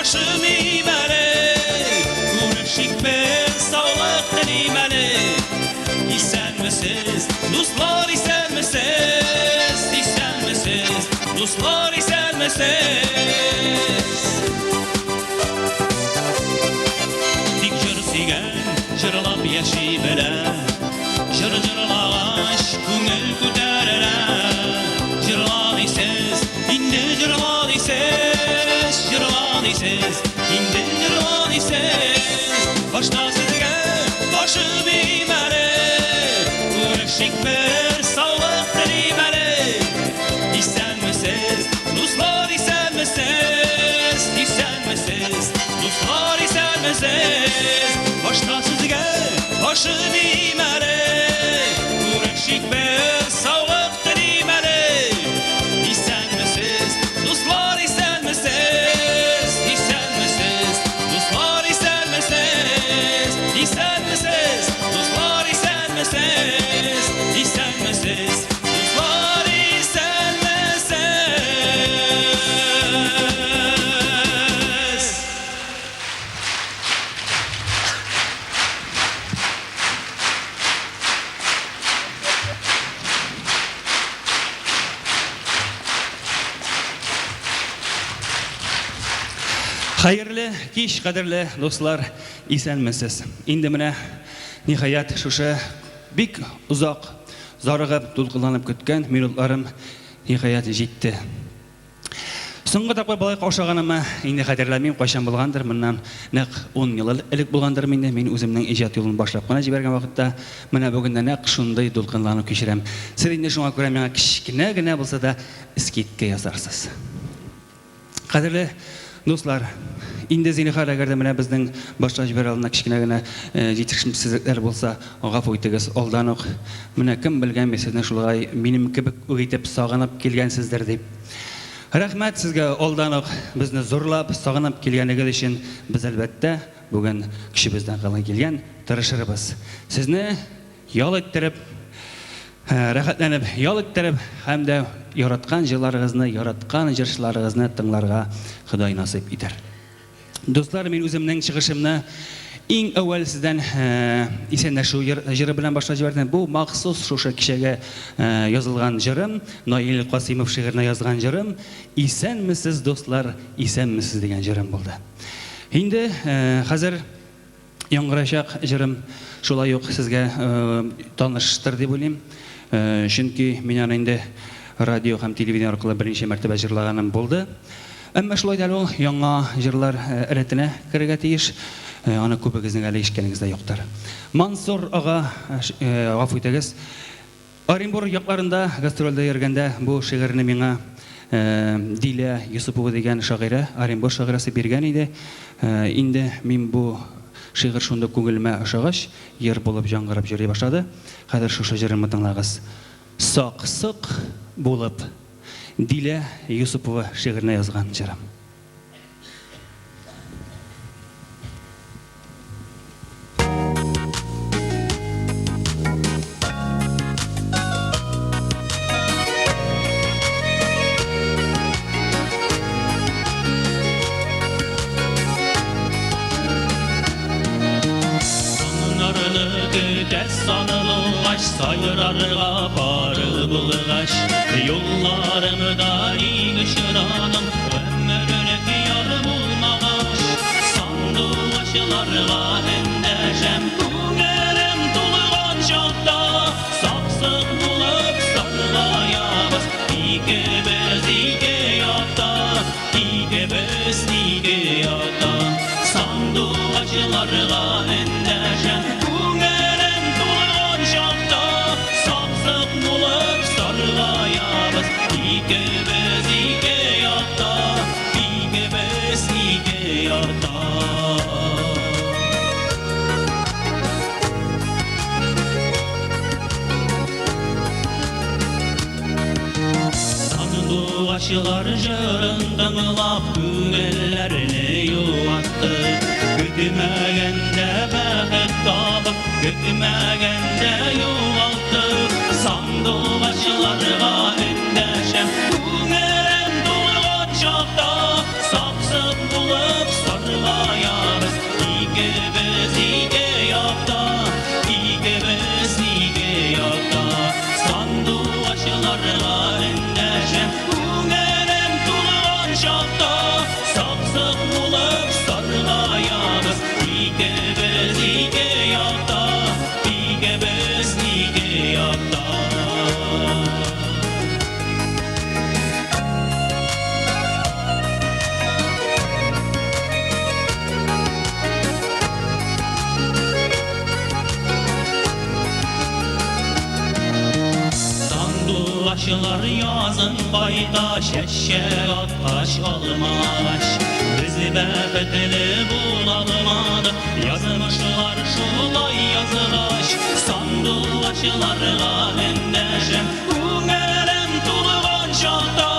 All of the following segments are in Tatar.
Башым иим әле, Күрешик без, саулык телим әле. Исәнмесез, дуслар, исәнмесез, Исәнмесез, дуслар, исәнмесез. Тик җыр сөйгән, җырлап яши белә. Җыр җырлагач, күңел күтәрелә. Җырла дисез, инде җырла дисез, Җырла дисез, инде җырла дисез. Башта сезгә башым иим әле, Күрешик бер, саулык телим әле. Исәнмесез, дуслар, исәнмесез, Исәнмесез, дуслар, исәнмесез. Башта сезгә башым иим әле, Күрешик бер, саулык телим әле. Исәнмесез, дуслар, исәнмесез, Исәнмесез, дуслар, исәнмесез, Исәнмесез, дуслар, исәнмесез, Исәнмесез, дуслар, исәнмесез. Хәерле кич, кадерле дуслар, исәнмесез. Инде менә, ниһаять, шушы бик озак зарыгып, дулкынланып көткән минутларым, ниһаять, җитте. Соңгы тапкыр балык ашаганымы инде хәтерләмим, кайчан булгандыр, моннан нәкъ ун ел элек булгандыр инде, мин үземнең иҗат юлын башлап кына җибәргән вакытта, менә бүген дә нәкъ шундый дулкынлану кичерәм. Сез инде шуңа күрә миңа кечкенә генә булса да скидка ясарсыз. Кадерле дуслар, инде зинһар, әгәр дә менә безнең башлап җибәрер алдыннан кечкенә генә җитешсезлекләр булса, гафу итегез алдан ук. Менә кем белгән бит сезне шулай минем кебек үк итеп сагынып килгәнсездер дип. Рәхмәт сезгә алдан ук безне зурлап, сагынып килгәнегез өчен. Без, әлбәттә, бүген көчебездән калын килгән тырышырбыз. Сезне ял иттереп, рәхәтләнеп ял иттереп һәм дә яраткан җырларыгызны, яраткан җырчыларыгызны тыңларга Ходай насыйп итәр. Дуслар, мин үземнең чыгышымны иң әүвәл сездән исәнләшү җыры белән башлап җибәрдем. Бу махсус шушы кичәгә язылган җырым, Наил Касыймов шигыренә язган җырым, Исәнмесез, дуслар, исәнмесез дигән җырым булды. Инде хәзер яңгырачак җырым шулай ук сезгә таныштыр дип уйлыйм. Чөнки мин аны инде радио һәм телевидение аркылы берничә мәртәбә җырлаганым булды. Әмма шулай да әле ул яңа җырлар рәтенә керергә тиеш. Аны күбегезнең әле ишеткәнегез дә юктыр. Мансур ага, гафу итегез, Оренбург якларында гастрольдә йөргәндә бу шигырьне миңа Дилә Йосыпова дигән шагыйрә, Оренбург шагыйрәсе биргән иде. Инде мин бу шигырь шундук күңелемә ошагач, йыр булып җаңгырап җырлый башлады. Хәзер шушы җырымны тыңлагыз. Сак-сок булып, Дилә Йосыпова шигыренә язган җырым. Таңнарны көтә сандугач, Сайрарга пары булгач, Юлларымда ник очрадың, Гомерлек яр булмагач, Сандугачларга эндәшәм, Күңелем тулган чакта, Сак-сок булып саргаябыз, Икебез ике якта, Икебез ике якта. Сандугачларга эндәшәм, Күңелем тулган чакта, Сак-сок булып саргаябыз, Икебез ике якта, Икебез ике якта. Сандугачлар җырын тыңлап, Күңелләрне юатты. Көтмәгәндә бәхет табып, Көтмәгәндә югалттык. Сандугачларга эндәшәм, Күңелем тулган чакта, Сак-сок булып Кошлар язын кайта, чәчәк аткач алмагач. Без бәхетле булалмадык, язмышлар шулай язгач. Сандугачларга эндәшәм, күңелем тулган чакта,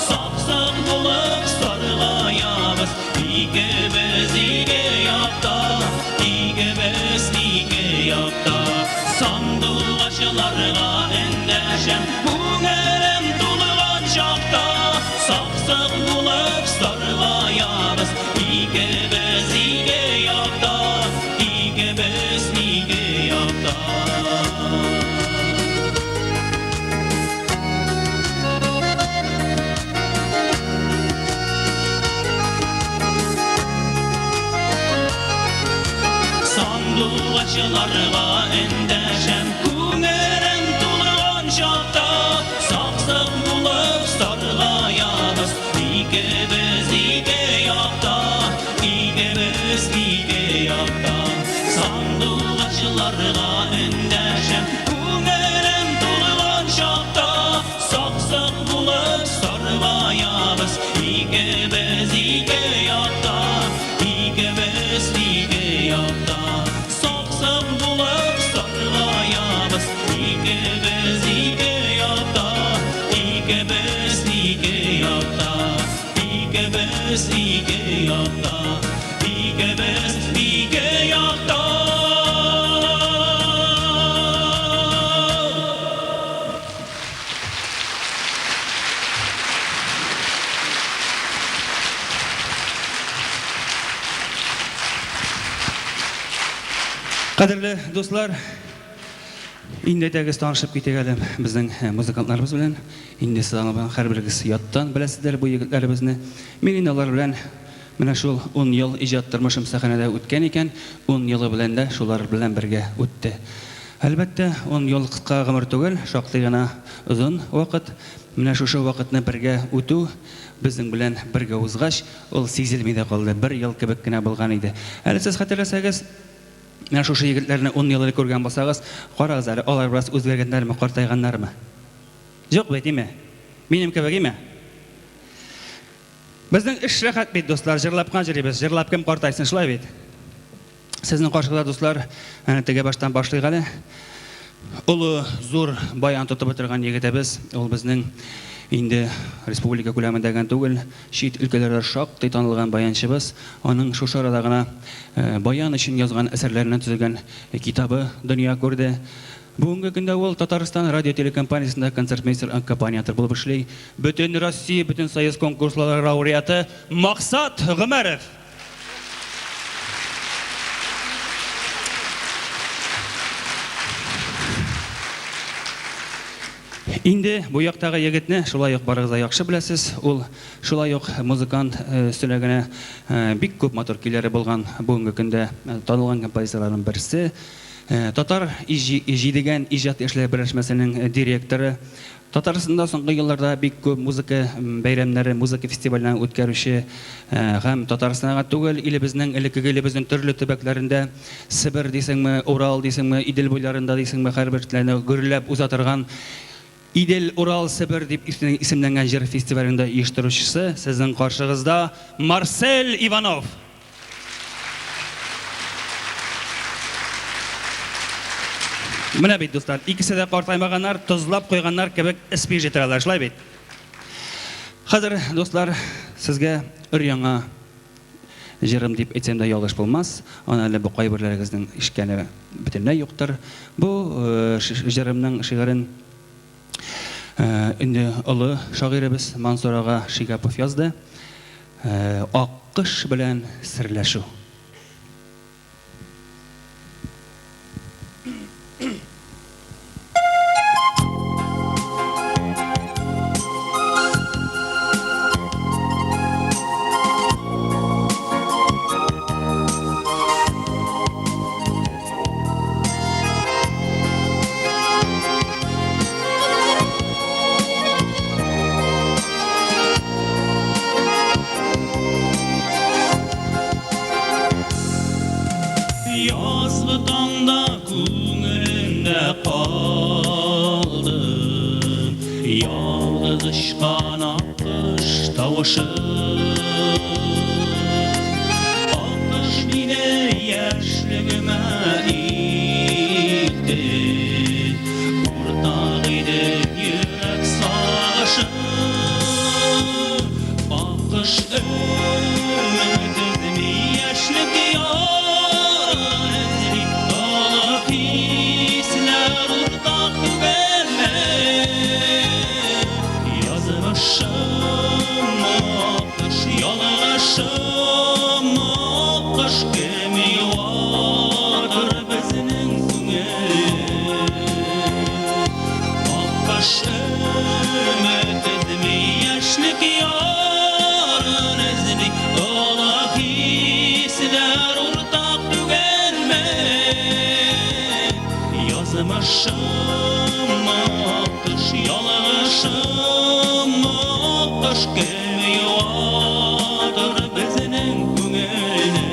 сак-сак булып саргаябыз, икебез ике якта, икебез ике якта. Сандугачларга эндәшәм, күңелем тулган чакта, сак-сак булып саргаябыз, икебез ике якта, икебез ике якта. Сандугачларга эндәшәм, күңелем тулган чакта, сак-сак булып саргаябыз, икебез ике якта, икебез ике якта. Сандугачларга эндәшәм, күңелем тулган чакта, сак-сак булып саргаябыз, икебез ике якта, икебез ике якта. Сак-сак булып саргаябыз, икебез ике якта, икебез ике якта, икебез ике якта, икебез ике якта. Кадерле дуслар, инде әйдәгез танышып китик әле безнең музыкантларыбыз белән. Инде сез аны һәрберегез яттан беләсездер бу егетләребезне. Мин инде алар белән менә шул 10 ел иҗат тормышым сәхнәдә үткән икән, 10 елы белән дә шулар белән бергә үтте. Әлбәттә, 10 ел кыска гомер түгел, шактый гына озын вакыт. Менә шушы вакытны бергә үтү, безнең белән бергә узгач, ул сизелми дә калды, бер ел кебек кенә булган иде. Әле сез хәтерләсәгез, менә шушы егетләрне 10 ел элек күргән булсагыз, карагыз әле, алар бераз үзгәргәннәрме, картайганнармы? Юк бит, име? Минем кебек, име? Безнең эш рәхәт бит, дуслар, җырлап кына йөрибез. Җырлап кем картайсын, шулай бит? Сезнең каршыгызда, дуслар, әнә теге баштан башлыйк әле. Олы, зур баян тотып утырган егетебез, ул безнең инде республика күләмендә генә түгел, чит өлкәләрдә шактый танылган баянчыбыз. Аның шушы арада гына баян өчен язган әсәрләреннән төзелгән китабы дөнья күрде. Бүгенге көндә ул Татарстан радио телекомпаниясендә концертмейстер аккомпаниатор булып эшли. Бөтен Россия, бөтен Союз конкурслары лауреаты Максат Гомәров. Инде бу яктагы егетне шулай ук барыгыз да яхшы беләсез. Ул шулай ук музыкант өстенә генә бик күп матур көйләре булган бүгенге көндә танылган композиторларның берсе. Татар Җидегән иҗат яшьләр берләшмәсенең директоры. Татарстанда соңгы елларда бик күп музыка бәйрәмнәре, музыка фестивальләрен үткәрүче һәм Татарстанда гына түгел, илебезнең, элеккеге илебезнең төрле төбәкләрендә, Себер дисеңме, Урал дисеңме, Идел буйларында дисеңме, һәрбер гөрләп уза торган Идел, Урал, Себер дип исемләнгән җыр фестивален дә оештыручысы, сезнең каршыгызда Марсель Иванов! Менә бит, дуслар, икесе дә картаймаганнар, тозлап куйганнар кебек эспи җитерәләр, шулай бит? Хәзер, дуслар, сезгә өр-яңа җырым дип әйтсәм дә ялгыш булмас. Аны әле бу кайберләрегезнең ишеткәне бөтенләй юктыр. Бу җырымның шигырен инде олы шагыйребез Мансур ага Шигапов язды. Аккош белән серләшү. Ялгыз очкан аккош тавышы. Аккош мине яшьлегемә илтте. Уртак иде йөрәк сагышы. Аккош өмет өзми, яшьлек ярын эзли. Олы хисләр уртак түгелме? Язмышым аккош, ялгышым аккош, кем юатыр безнең күңелне? Аккош өмет өзми, яшьлек ярын эзли. Олы хисләр уртак түгелме? Язмышым аккош, ялгышым аккош, кем юатыр безнең күңелне?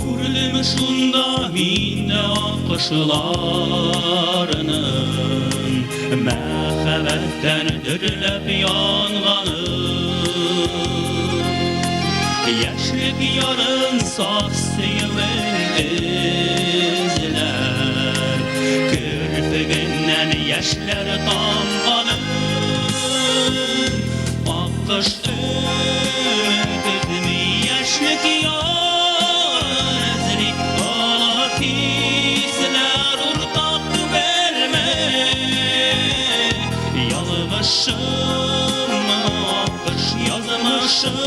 Күрдем шунда мин дә аккошларның мәхәббәттән дөрләп янганын. Яшьлек ярын саф сөюен эзләп, керфегеннән яшьләр тамганын. Аккош өмет өзми, яшьлек ярын эзли. Олы хисләр уртак түгелме? Ялгышым аккош, язмышым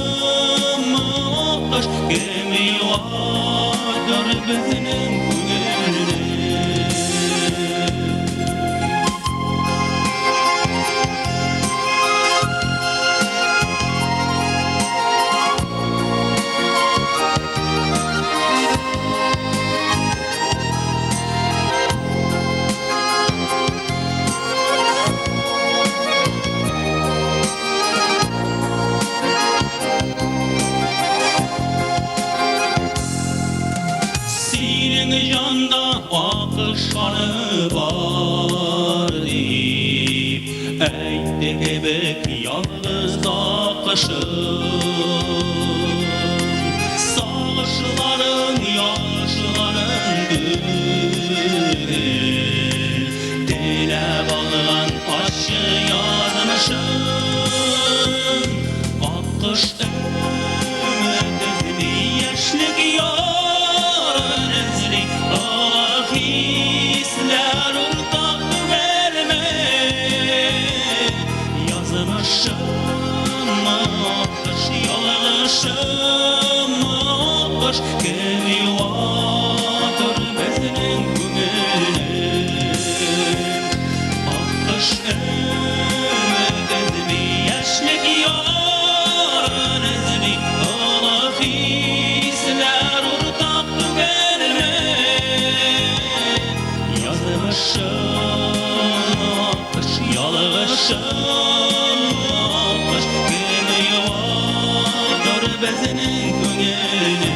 аккош, кем юатыр безнең күңелне? Синең җанда аккош каны бар дип әйтте кебек ялгыз аккошым. Сагышларың, ялгышларың түгел, теләп алган ачы язмышым. Аккош өмет өзми, яшьлек ярын эзли. Олы хисләр уртак түгелме? Язмышым аккош, ялгышым аккош, кем юатыр безнең күңелне? Аккош өмет өзми, яшьлек ярын эзли. Олы хисләр уртак түгелме? Язмышым аккош, ялгышым аккош, кем юатыр безнең күңелне?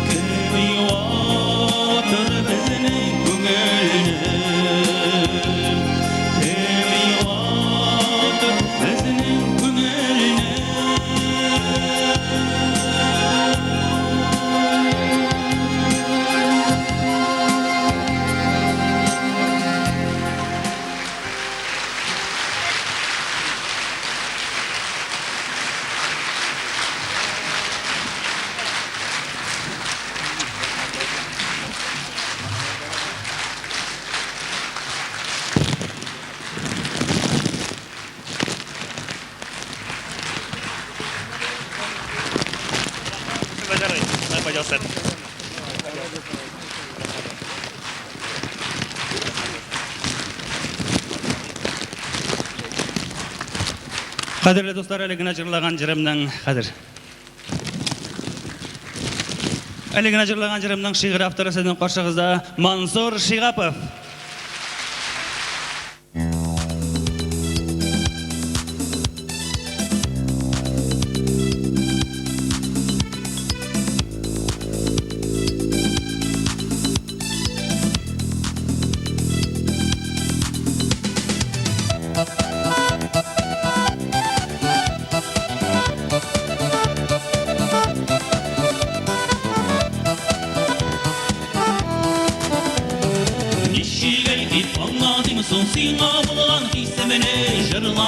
Кем юатыр безнең күңелне? Кем юатыр безнең күңелне? Кадерле дуслар, әле генә җырлаган җырымның хәзер. Әле генә җырлаган җырымның шигырь авторы сезнең каршыгызда Мансур Шигапов.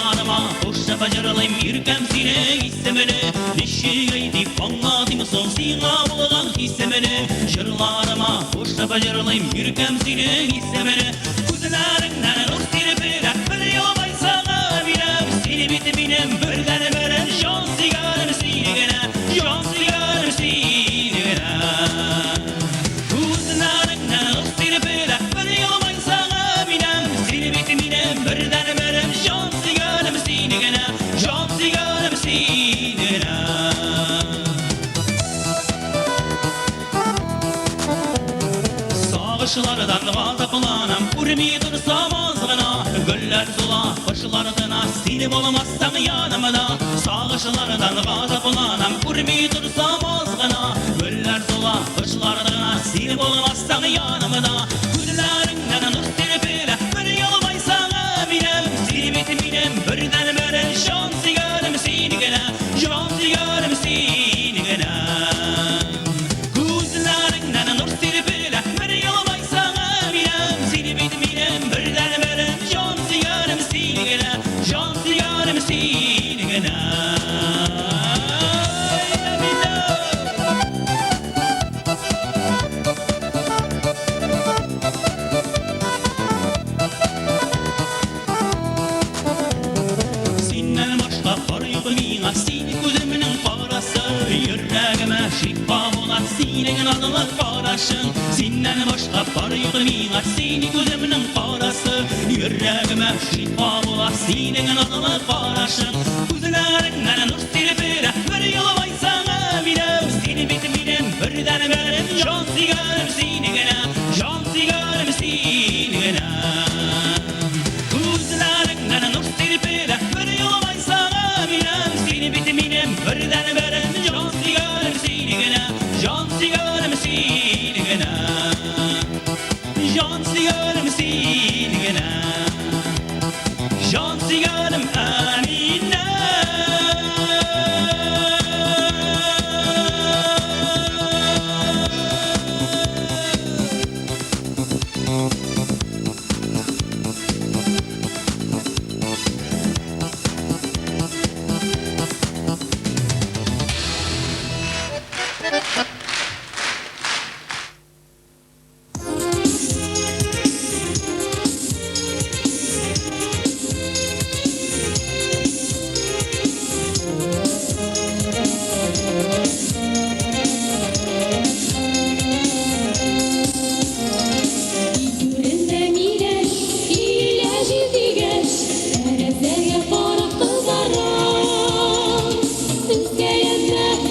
Җырларыма кушып җырлыйм иркәм синең исемеңне. Ничек әйтеп аңлатыйм соң сиңа булган хисемне? Җырларыма кушып җырлыйм иркәм синең исемеңне. Күзләреңнән нур сирпелә, бер елмайсаң минем. Сине бит минем бердәнберем, җан сөйгәнем сине генә, җан сөйгәнем сине генә. Күзләреңнән нур сирпелә, бер елмайсаң минем. Сине бит минем бердәнберем, җан сөйгәнем сине генә, җан сөйгәнем сине генә. Сагышлардан газапланам, күрми торсам аз гына. Гөлләр сула, кошлар тына, син булмасаң янымда. Сагышлардан газапланам, күрми торсам аз гына. Гөлләр сула, кошлар тына, син булмасаң янымда. Күзләреңнән нур сирпелә, бер елмайсаң минем. Син бит минем бердәнберем, җан сөйгәнем син генә, җан сөйгәнем син генә. Күзләреңнән нур сирпелә, бер елмайсаң минем. Син бит минем бердәнберем, җан сөйгәнем син генә, җан сөйгәнем син генә. Әминә! Синнән башка пар юк миңа, син күземнең карасы. Йөрәгемә шифа була синең назлы карашың. Синнән башка пар юк миңа, син күземнең карасы. Йөрәгемә шифа була синең назлы карашың. Күзләреңнән нур сирпелә, бер елмайсаң минем. Син бит минем бердәнберем, җан сөйгәнем син генә, җан сөйгәнем син генә. Күзләреңнән нур сирпелә, бер елмайсаң минем. Син бит минем бердәнберем, җан сөйгәнем син генә, җан сөйгәнем син генә. Җан сөйгәнем син генә. Җан сөйгәнем Әминә. Түрендә миләш, иелә җил тигәч, тәрәзәгә карап кызарам. Өскә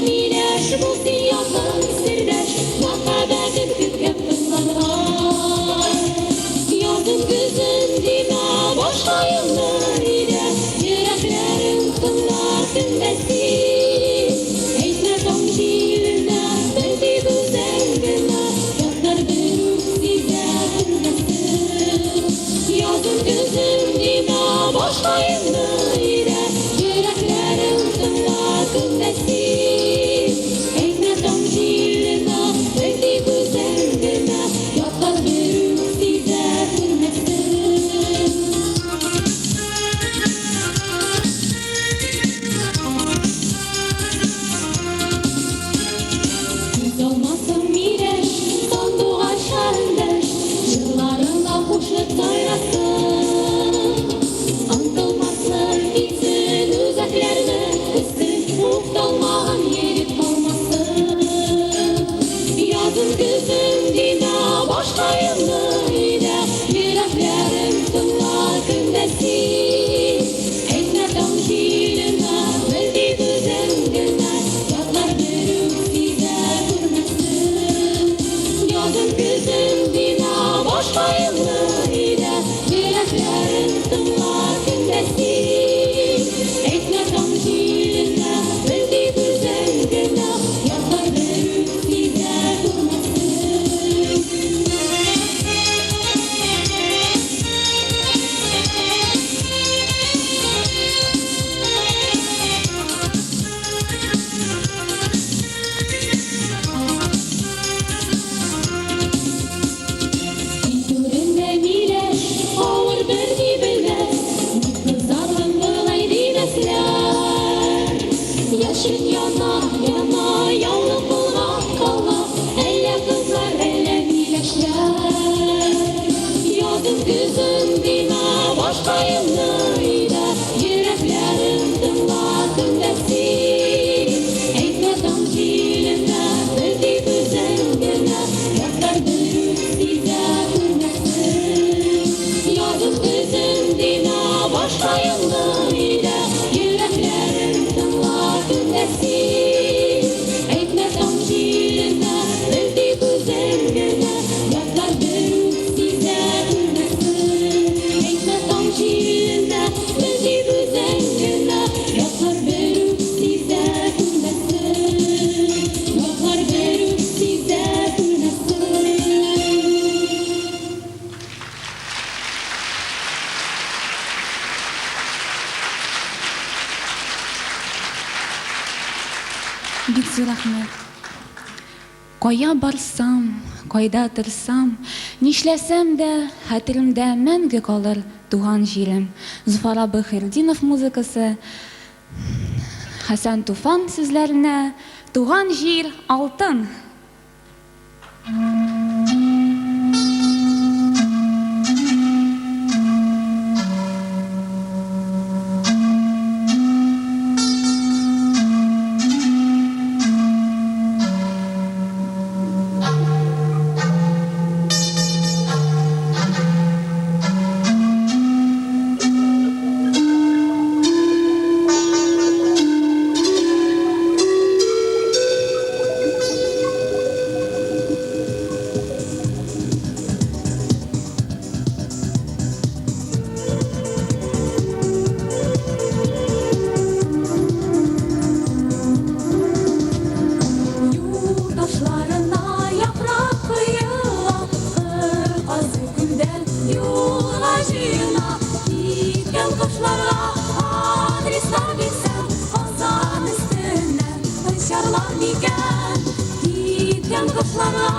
миләш, бул син якын сердәш, мәхәббәтем көткән кызларга. Язын көзен димә, башкаеңны илә, йөрәкләрең тыңла кемдә син. Әйтмә таң җиленә, бер тик үзең генә, ятлар берүк сизә күрмәсен. Язын көзен димә, башкаеңны илә, йөрәкләрең тыңла кемдә син. Әйтмә таң җиленә, бер тик үзең генә, ятлар берүк сизә күрмәсен. өчен яна, яна, Яулык болгап кала, Әллә кызлар, әллә миләшләр. Язын, көзен димә, Башкаемны өйдә, Йөрәкләрем тыңла, кемдә син? Әйтмә таң җилендә, Бел дип үзең генә, Ятлар берүк сизә күрмәсен. Язын, көзен димә, Башкаемны өйдә, Йөрәкләрем тыңла, кемдә син? Әйтмә таң җиленә, Бел дип үзең генә, Ятлар берүк сизә күрмәсен. Әйтмә таң җиленә, Бел дип үзең генә, Ятлар берүк сизә күрмәсен. Ятлар берүк сизә күрмәсен. Бик зур рәхмәт. Кая барсам, кайда торсам, нишләсәм дә, хәтеремдә мәңге калыр туган җирем. Зөфәр абый Хәйретдинов музыкасы, Хәсән Туфан сүзләренә Туган җир, алтын! Юл ташларына яфрак коела, Кыр казы күлдән юлга җыена. Киткән кошларга адреслар бирсәм, Казан өстеннән очарлар микән? Киткән кошларга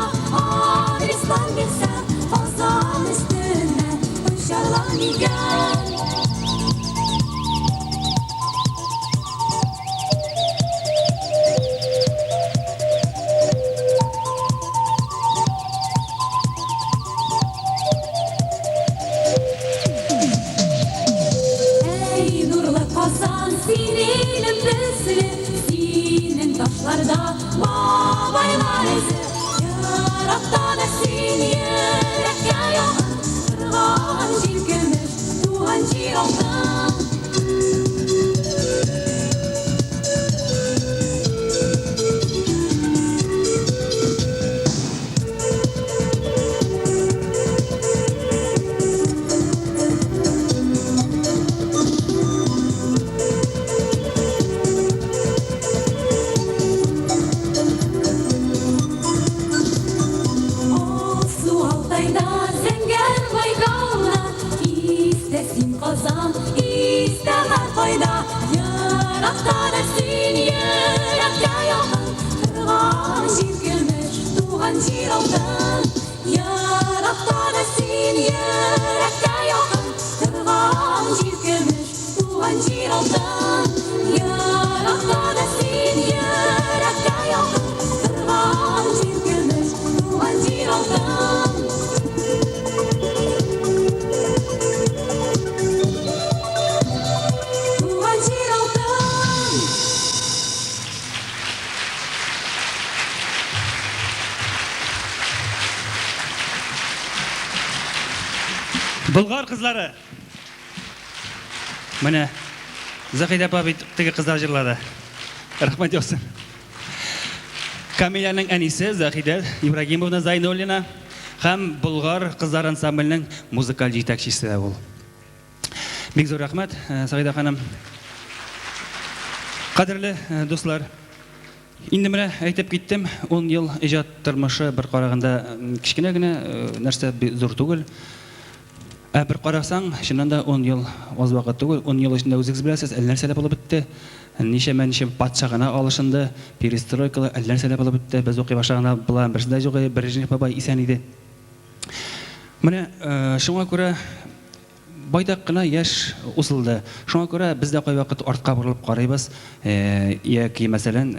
адреслар бирсәм, Казан өстеннән очарлар микән? Әй, нурлы Казан, син илем төсле, Синең ташларда бабайлар эзе. Еракта да син йөрәккә якын, Торган җир көмеш, туган җир алтын. Алсу Алтайда, зәңгәр Байкалда, Истә син, Казан, истә һәркайда. Еракта да син йөрәккә якын, Торган җир көмеш, туган җир алтын. Еракта да син йөрәккә якын, Торган җир көмеш, туган җир алтын. Еракта да син йөрәккә якын, Торган җир көмеш, туган җир алтын. Туган җир алтын. Болгар кызлары! Менә Заһидә апа бит теге кызлар җырлады. Рәхмәт яусын. Камиләнең әнисе Заһидә Ибрагимовна Зайнуллина һәм Болгар кызлар ансамбленең музыкаль җитәкчесе дә ул. Бик зур рәхмәт, Саида ханым. Кадерле дуслар, инде менә әйтеп киттем, 10 ел иҗат тормышы бер караганда кечкенә генә нәрсә, зур түгел. Ә бер карасаң, чыннан да 10 ел аз вакыт түгел. 10 ел эчендә үзегез беләсез, әллә нәрсәләр булып бетте. Ничәмә ничә патша гына алышынды, перестройкалар, әллә нәрсәләр булып бетте. Без укый башлаганда боларның берсе дә юк иде, Брежнев бабай исән иде. Менә шуңа күрә Байтак кына яшь узылды. Шуңа күрә без дә кайвакыт артка борылып карыйбыз, яки, мәсәлән,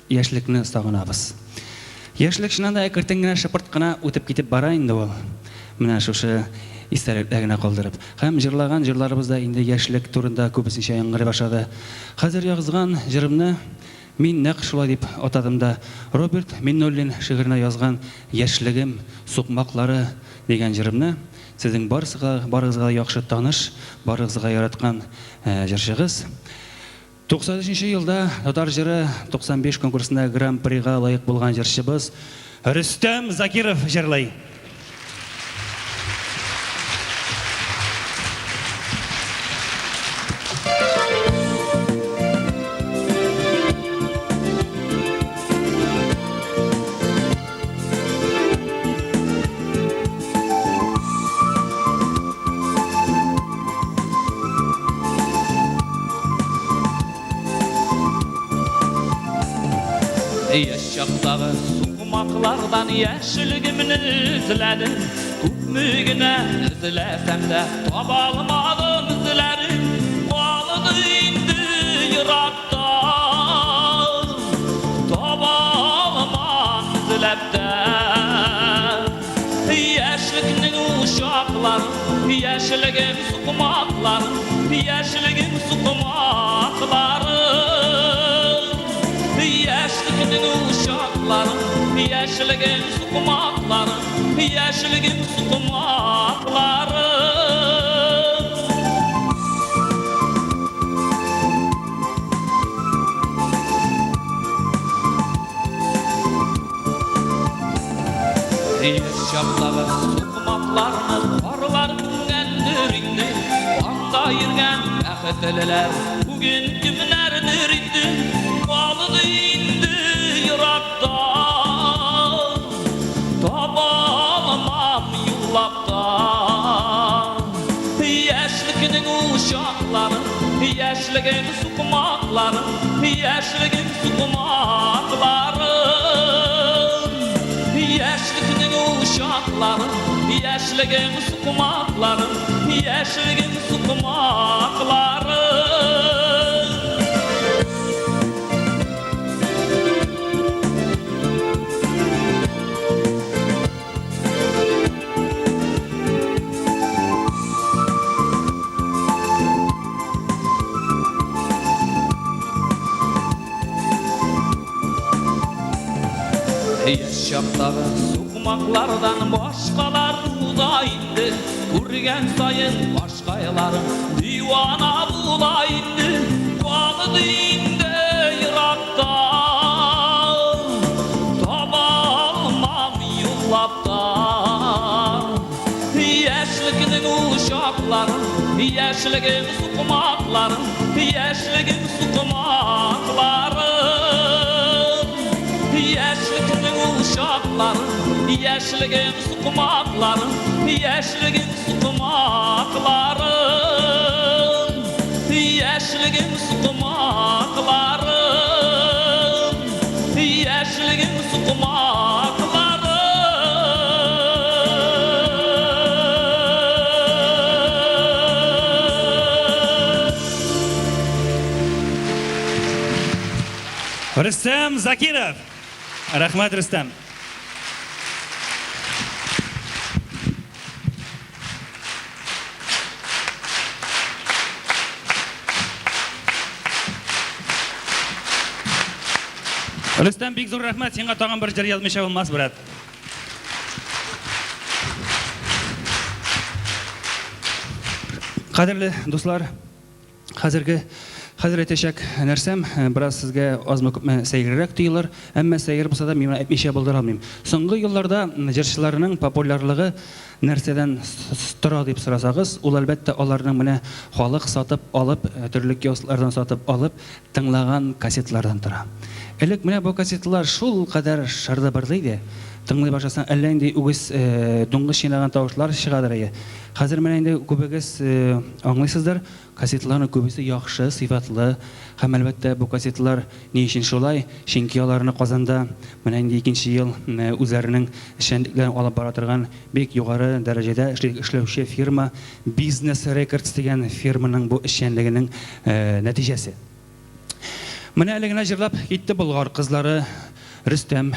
яшьлекне сагынабыз. Яшьлек чыннан да әкертен генә, шыпырт кына үтеп китеп бара инде ул. Менә шушы истәлекләр генә калдырып. Һәм җырлаган җырларыбыз да инде яшьлек турында күбесенчә яңгырый башлады. Хәзер язган җырымны мин нәкъ шулай дип атадым да. Роберт Миннуллин шигыренә язган Яшьлегем сукмаклары дигән җырымны сезнең барысыга, барыгызга да яхшы таныш, барыгызга яраткан җырчыгыз, 93 нче елда Татар җыры 95 конкурсында Гран-прига лаек булган җырчыбыз Рөстәм Закиров җырлый. Яшь чактагы сукмаклардан яшьлегемне эзләдем. Күпме генә эзләсәм дә, таба алмадым эзләрен. Калды инде еракта, таба алмам эзләп тә. Яшьлекнең ул чакларын, яшьлегем сукмакларын, яшьлегем сукмакларын. Яшьлекнең ул чакларын, яшьлегем сукмакларын, яшьлегем сукмакларын. Яшь чактагы сукмакларны карлар күмгәндер инде. Анда йөргән бәхетлеләр бүген кемнәрдер инде. Калды инде еракта, таба алмам юллап та. Яшьлекнең ул чакларын, яшьлегем сукмакларын, яшьлегем сукмакларын. Яшьлекнең ул чакларын, яшьлегем сукмакларын, яшьлегем сукмакларын. Яшь чактагы сукмаклардан башкалар уза инде, күргән саен башкайларым дивана була инде. Калды инде еракта, таба алмам юллап та. Яшьлекнең ул чакларын, яшьлегем сукмакларын, яшьлегем сукмакларын. Яшьлекнең ул чакларын, яшьлегем сукмакларын, яшьлегем сукмакларын. Яшьлегем сукмакларын, яшьлегем сукмакларын. Рөстәм Закиров! Рәхмәт, Рөстәм! Рөстәм, бик зур рәхмәт. Сиңа тагын бер җыр язмыйча булмас, брат. Кадерле дуслар, хәзерге хәзер әйтәчәк нәрсәм бераз сезгә азмы-күпме сәеррәк тоелыр, әмма сәер булса да мин моны әйтмичә булдыра алмыйм. Соңгы елларда җырчыларның популярлыгы нәрсәдән тора дип сорасагыз, ул әлбәттә аларның менә халык сатып алып, төрле киосклардан сатып алып тыңлаган кассеталардан тора. Элек менә бу кассеталар шулкадәр шырды-бырды иде. Тыңлый башласаң, әллә нинди үгез, дуңгыз чинаган тавышлар чыгадыр әйе. Хәзер менә инде күбегез аңлыйсыздыр, кассеталарның күбесе яхшы, сыйфатлы. Һәм, әлбәттә, бу кассеталар ни өчен шулай? Чөнки аларны Казанда менә инде икенче ел үзләренең эшчәнлекләрен алып бара торган бик югары дәрәҗәдә эшләүче фирма Бизнес Рекордс дигән фирманың бу эшчәнлегенең нәтиҗәсе. Менә әле генә җырлап китте Болгар кызлары. Рөстәм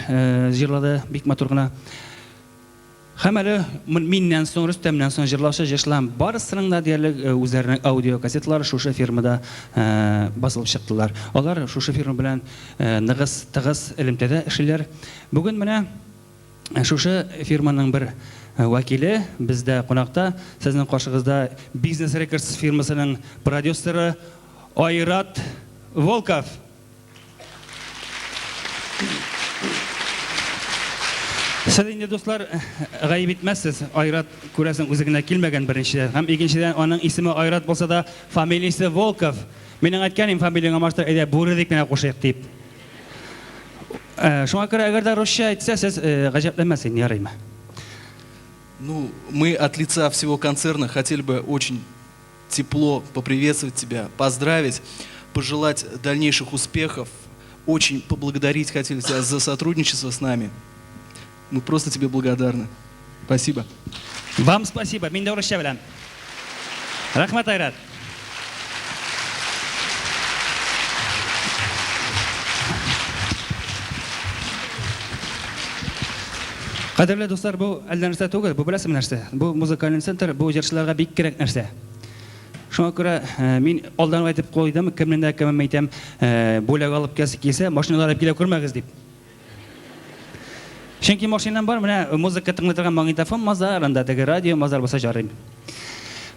җырлады бик матур гына. Һәм әле миннән соң, Рөстәмнән соң җырлаучы җырчылар барысының да диярлек үзләренең аудиокассеталары шушы фирмада басылып чыктылар. Алар шушы фирма белән ныгыз, тыгыз элемтәдә эшлиләр. Бүген менә шушы фирманың бер вәкиле бездә кунакта. Сезнең каршыгызда Бизнес Рекордс фирмасының продюсеры Айрат Волков. Сез инде, дуслар, гаеп итмәссез. Айрат, күрәсең, үзе генә килмәгән беренчедән. Һәм икенчедән, аның исеме Айрат булса да, фамилиясе Волков. Мин аңа әйткән идем, фамилияңне алмаштыр, әйдә, Бүре дип кенә кушыйк, дип. Шуңа күрә, әгәр дә русча әйтсә, сез гаҗәпләнмәс инде, ярыймы? Ну, мы от лица всего концерна хотели бы очень тепло поприветствовать тебя, поздравить, пожелать дальнейших успехов, очень поблагодарить хотели тебя за сотрудничество с нами. Мы просто тебе благодарны. Спасибо. Вам спасибо. Мин дә урысча беләм. Рәхмәт, Айрат. Кадерле дуслар, бу әллә нәрсә түгел, бу беләсезме нәрсә? Бу музыкальный центр, бу җырчыларга бик кирәк нәрсә. Шуңа күрә мин алдан ук әйтеп куйдым, кемнең дә кемем әйтәм, бүләк алып киләсе килсә, машиналар алып килә күрмәгез дип. Чөнки машинам бар, менә музыка тыңлый торган магнитофон мазар, анда теге радио мазар булса жарыйм.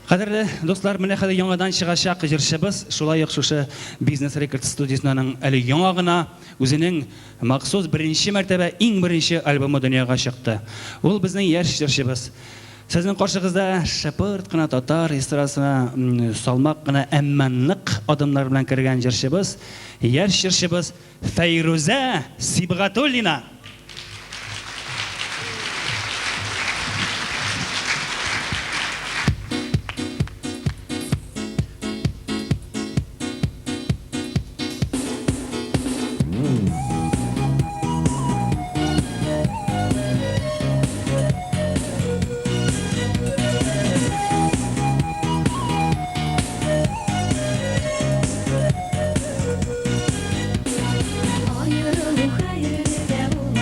Кадерле дуслар, менә хәзер яңадан чыгачак җырчыбыз, шулай ук шушы Бизнес Рекордс студиясеннән әле яңа гына үзенең махсус беренче мәртәбә иң беренче альбомы дөньяга чыкты. Ул безнең яшь җырчыбыз. Сезнең каршыгызда шыпырт кына татар эстрадасына салмак кына, әмма нык адымнар белән кергән җырчыбыз, яшь җырчыбыз Фәйрүзә Сибгатуллина. Аерылу хәерлегә булмас.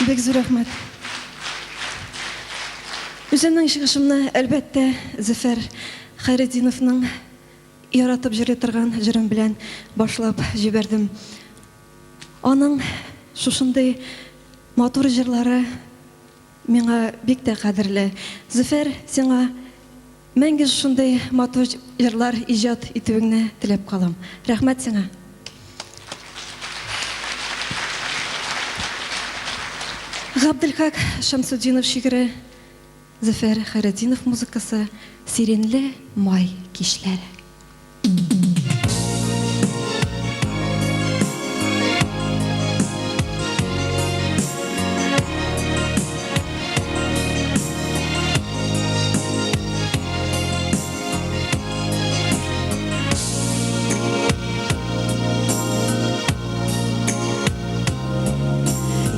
Бик зур рәхмәт. Үземнең чыгышымны, әлбәттә, Зөфәр Хәйретдиновның яратып җырлый торган җырым белән башлап җибәрдем. Аның шушындый матур җырлары миңа бик тә кадерле. Зөфәр, сиңа мәңге шушындый матур җырлар иҗат итүеңне теләп калам. Рәхмәт сиңа. Габделхак Шәмсетдинов шигыре, Зөфәр Хәйретдинов музыкасы Сиреньле май кичләре.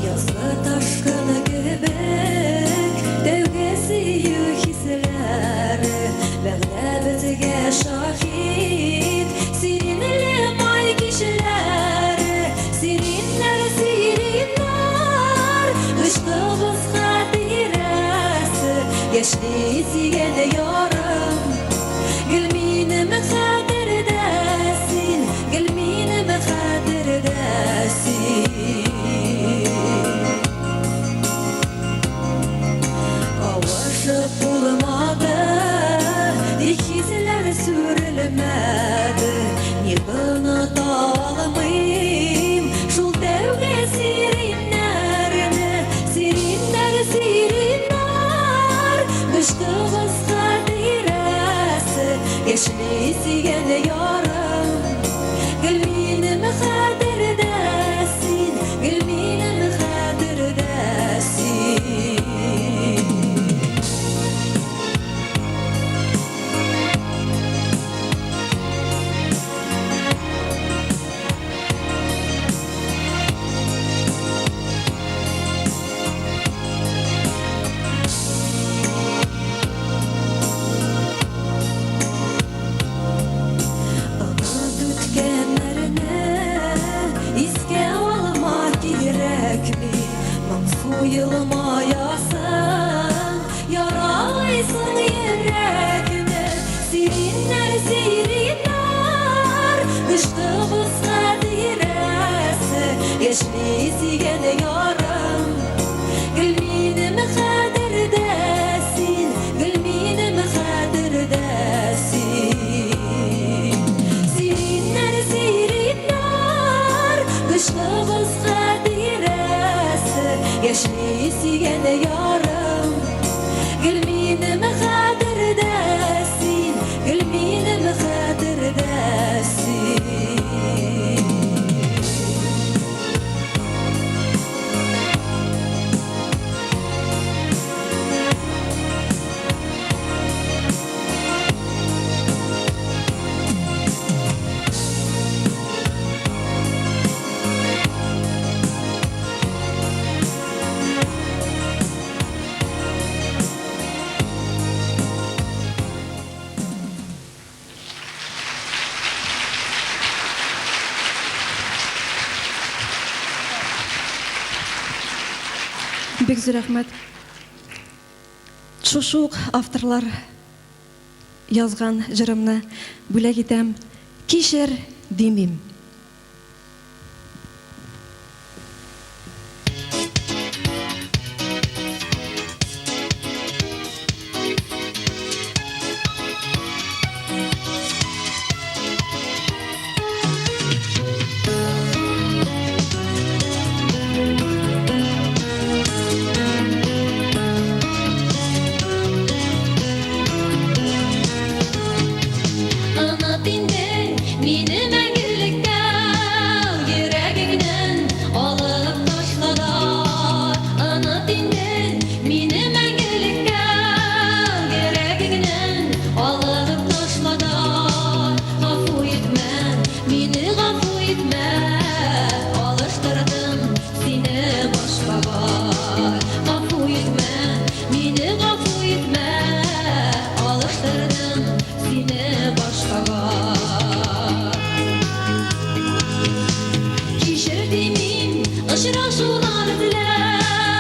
Язгы ташкыны кебек тәүге сөю хисләре, Вәгъдә безгә шаһит, сиреньле май кичләре. Сиреньнәр, сиреньнәр, гыйшкыбыз хатирәсе, Яшьли сөйгән ярым, гел минем хәтердә син, гел минем хәтердә син. Кавышып булмады, тик хисләр сүрелмәде. Ник оныта алмыйм шул тәүге сиреньнәрне. Сиреньнәр, сиреньнәр, гыйшкыбыз хатирәсе, Яшьли сөйгән ярым, гел минем хәтердә син, гел минем хәтердә син. Оныт үткәннәрне, искә алма кирәкми. Моңсу елмаясың, яралыйсың йөрәкне. Сиреньнәр, сиреньнәр, гыйшкыбыз хатирәсе, Яшьли сөйгән ярым, гел минем хәтердә син, гел минем хәтердә син. Сиреньнәр, сиреньнәр, гыйшкыбыз хатирәсе, Яшьли сөйгән ярым, гел минем хәтердә син, гел минем хәтердә син. Бик зур рәхмәт. Шушы ук авторлар язган җырымны бүләк итәм. Кичер димим. Оныт инде мине мәңгелеккә, йөрәгеңнән алып ташла да. Оныт инде мине мәңгелеккә, йөрәгеңнән алып ташла да. Гафу итмә, мине гафу итмә, алыштырдым сине башкага. Гафу итмә, мине гафу итмә, алыштырдым сине башкага. Кичер димим, очрашулар эзләп.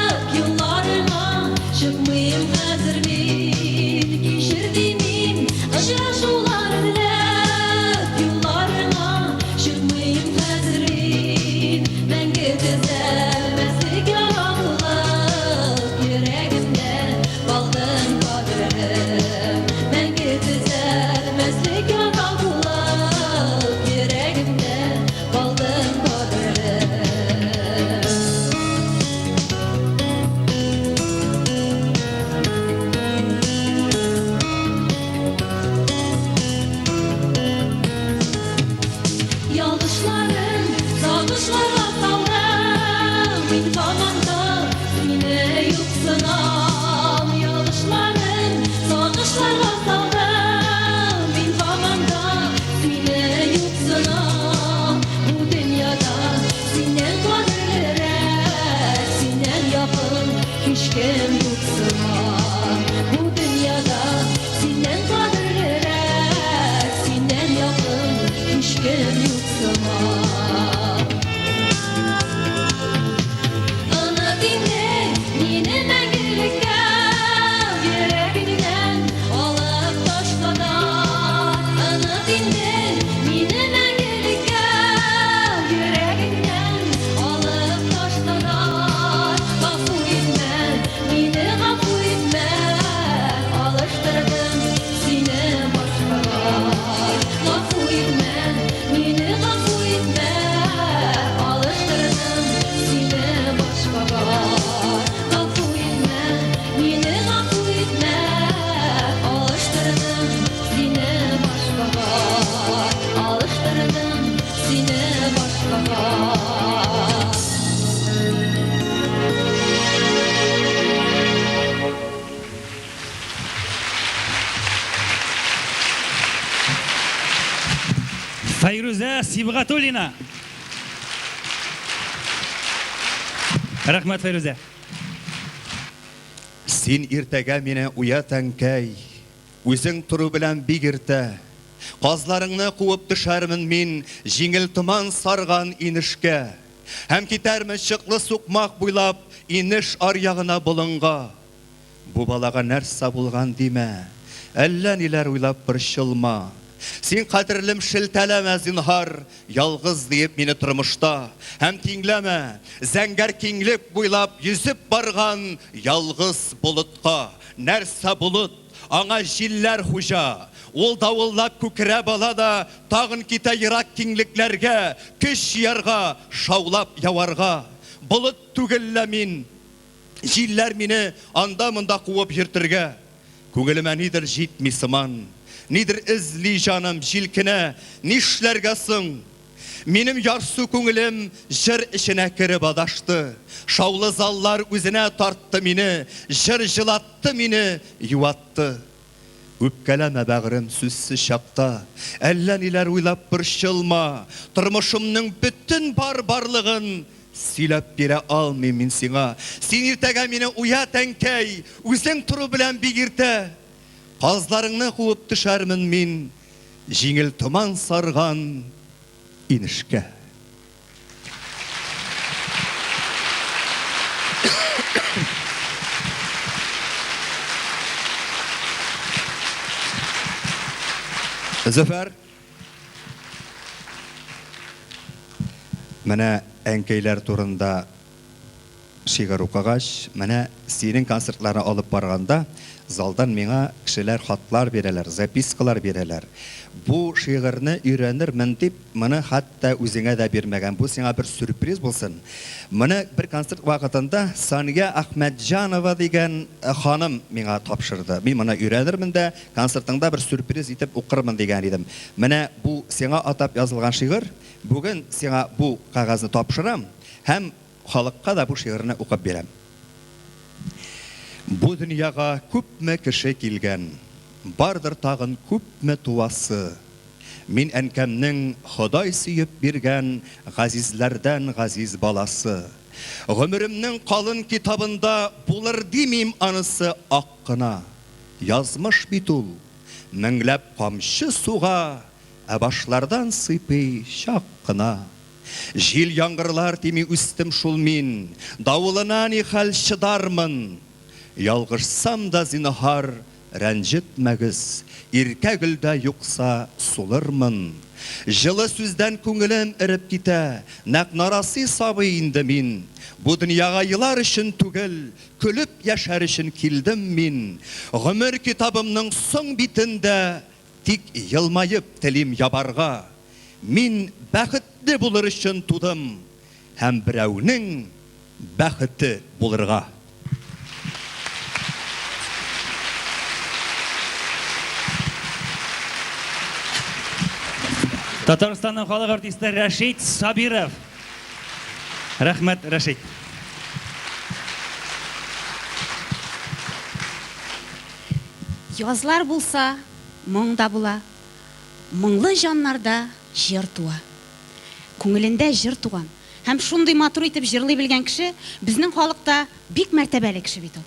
Һичкем юк сыман. Оныт инде мине мәңгелеккә, Йөрәгеңнән алып ташла да. Оныт инде мине мәңгелеккә, Йөрәгеңнән алып ташла да. Гафу итмә, мине гафу итмә, Алыштырдым сине башкага. Гафу итмә, мине гафу итмә, Алыштырдым сине башкага. Гафу итмә, мине гафу итмә, Алыштырдым сине башкага. Алыштырдым сине башкага. Фәйрүзә Сибгатуллина. Рәхмәт, Фәйрүзә. Син иртәгә мине уят, әнкәй, Үзең тору белән бик иртә. Казларыңны куып төшәрмен мин Җиңел томан сарган инешкә. Һәм китәрмен чыклы сукмак буйлап Инеш аръягына болынга. Бу балага нәрсә булган димә, Әллә ниләр уйлап борчылма. Син, кадерлем, шелтәләмә, зинһар, Ялгыз диеп мине тормышта, Һәм тиңләмә, зәңгәр киңлек буйлап Йөзеп барган ялгыз болытка. Нәрсә болыт? Аңа җилләр хуҗа. Ул давыллап күкрәп ала да, Тагын китә ерак киңлекләргә, Көч җыярга, шаулап яварга. Болыт түгел лә мин. Җилләр мине анда-монда куып йөртергә. Күңелемә нидер җитми сыман. Нидер эзли җаным, җилкенә. Нишләргә соң? Минем ярсу күңелем җыр эченә кереп адашты. Шаулы заллар үзенә тартты мине, җыр җылатты мине, юатты. Үпкәләмә, бәгърем, сүзсез чакта, Әллә ниләр уйлап борчылма. Тормышымның бөтен бар барлыгын Сөйләп бирә алмыйм мин сиңа. Син иртәгә мине уят, әнкәй, Үзең тору белән бик иртә. Казларыңны куып төшәрмен мин Җиңел томан сарган инешкә. Зөфәр. Менә әнкәйләр турында шигырь укыгач, менә синең концертларны алып барганда, залдан миңа кешеләр хатлар бирәләр, запискалар бирәләр. Бу шигырьне өйрәнермен дип, моны хәтта үзеңә дә бирмәгән. Бу сиңа бер сюрприз булсын. Моны бер концерт вакытында Сания Әхмәтҗанова дигән ханым миңа тапшырды. Мин моны өйрәнермен дә, концертыңда бер сюрприз итеп укырмын дигән идем. Менә бу сиңа атап язылган шигырь. Бүген сиңа бу кәгазьне тапшырам һәм халыкка да бу шигырьне укып бирәм. Бу дөньяга күпме кеше килгән, Бардыр тагын күпме туасы. Мин әнкәмнең Ходай сөеп биргән Газизләрдән газиз баласы. Гомеремнең калын китабында Булыр димим анысы ак кына. Язмыш бит ул, меңләп камчы суга, Ә башлардан сыйпый чак кына. Җил-яңгырлар тими үстем шул мин, Давылына нихәл чыдармын? Ялгышсам да, зинһар, рәнҗетмәгез, Иркә гөлдә юкса сулырмын. Җылы сүздән күңелем эреп китә, Нәкъ нарасый сабый инде мин. Бу дөньяга елар өчен түгел, Көлеп яшәр өчен килдем мин. Гомер китабымның соң битен дә Тик елмаеп телим ябарга. Мин бәхетле булыр өчен тудым һәм берәүнең бәхете булырга. Татарстанның халык артисты Рәшит Сабиров. Рәхмәт, Рәшит. Язлар булса, моң да була, Моңлы җаннарда җыр туа. Күңелендә җыр туган һәм шундый матур итеп җырлый белгән кеше безнең халыкта бик мәртәбәле кеше бит ул.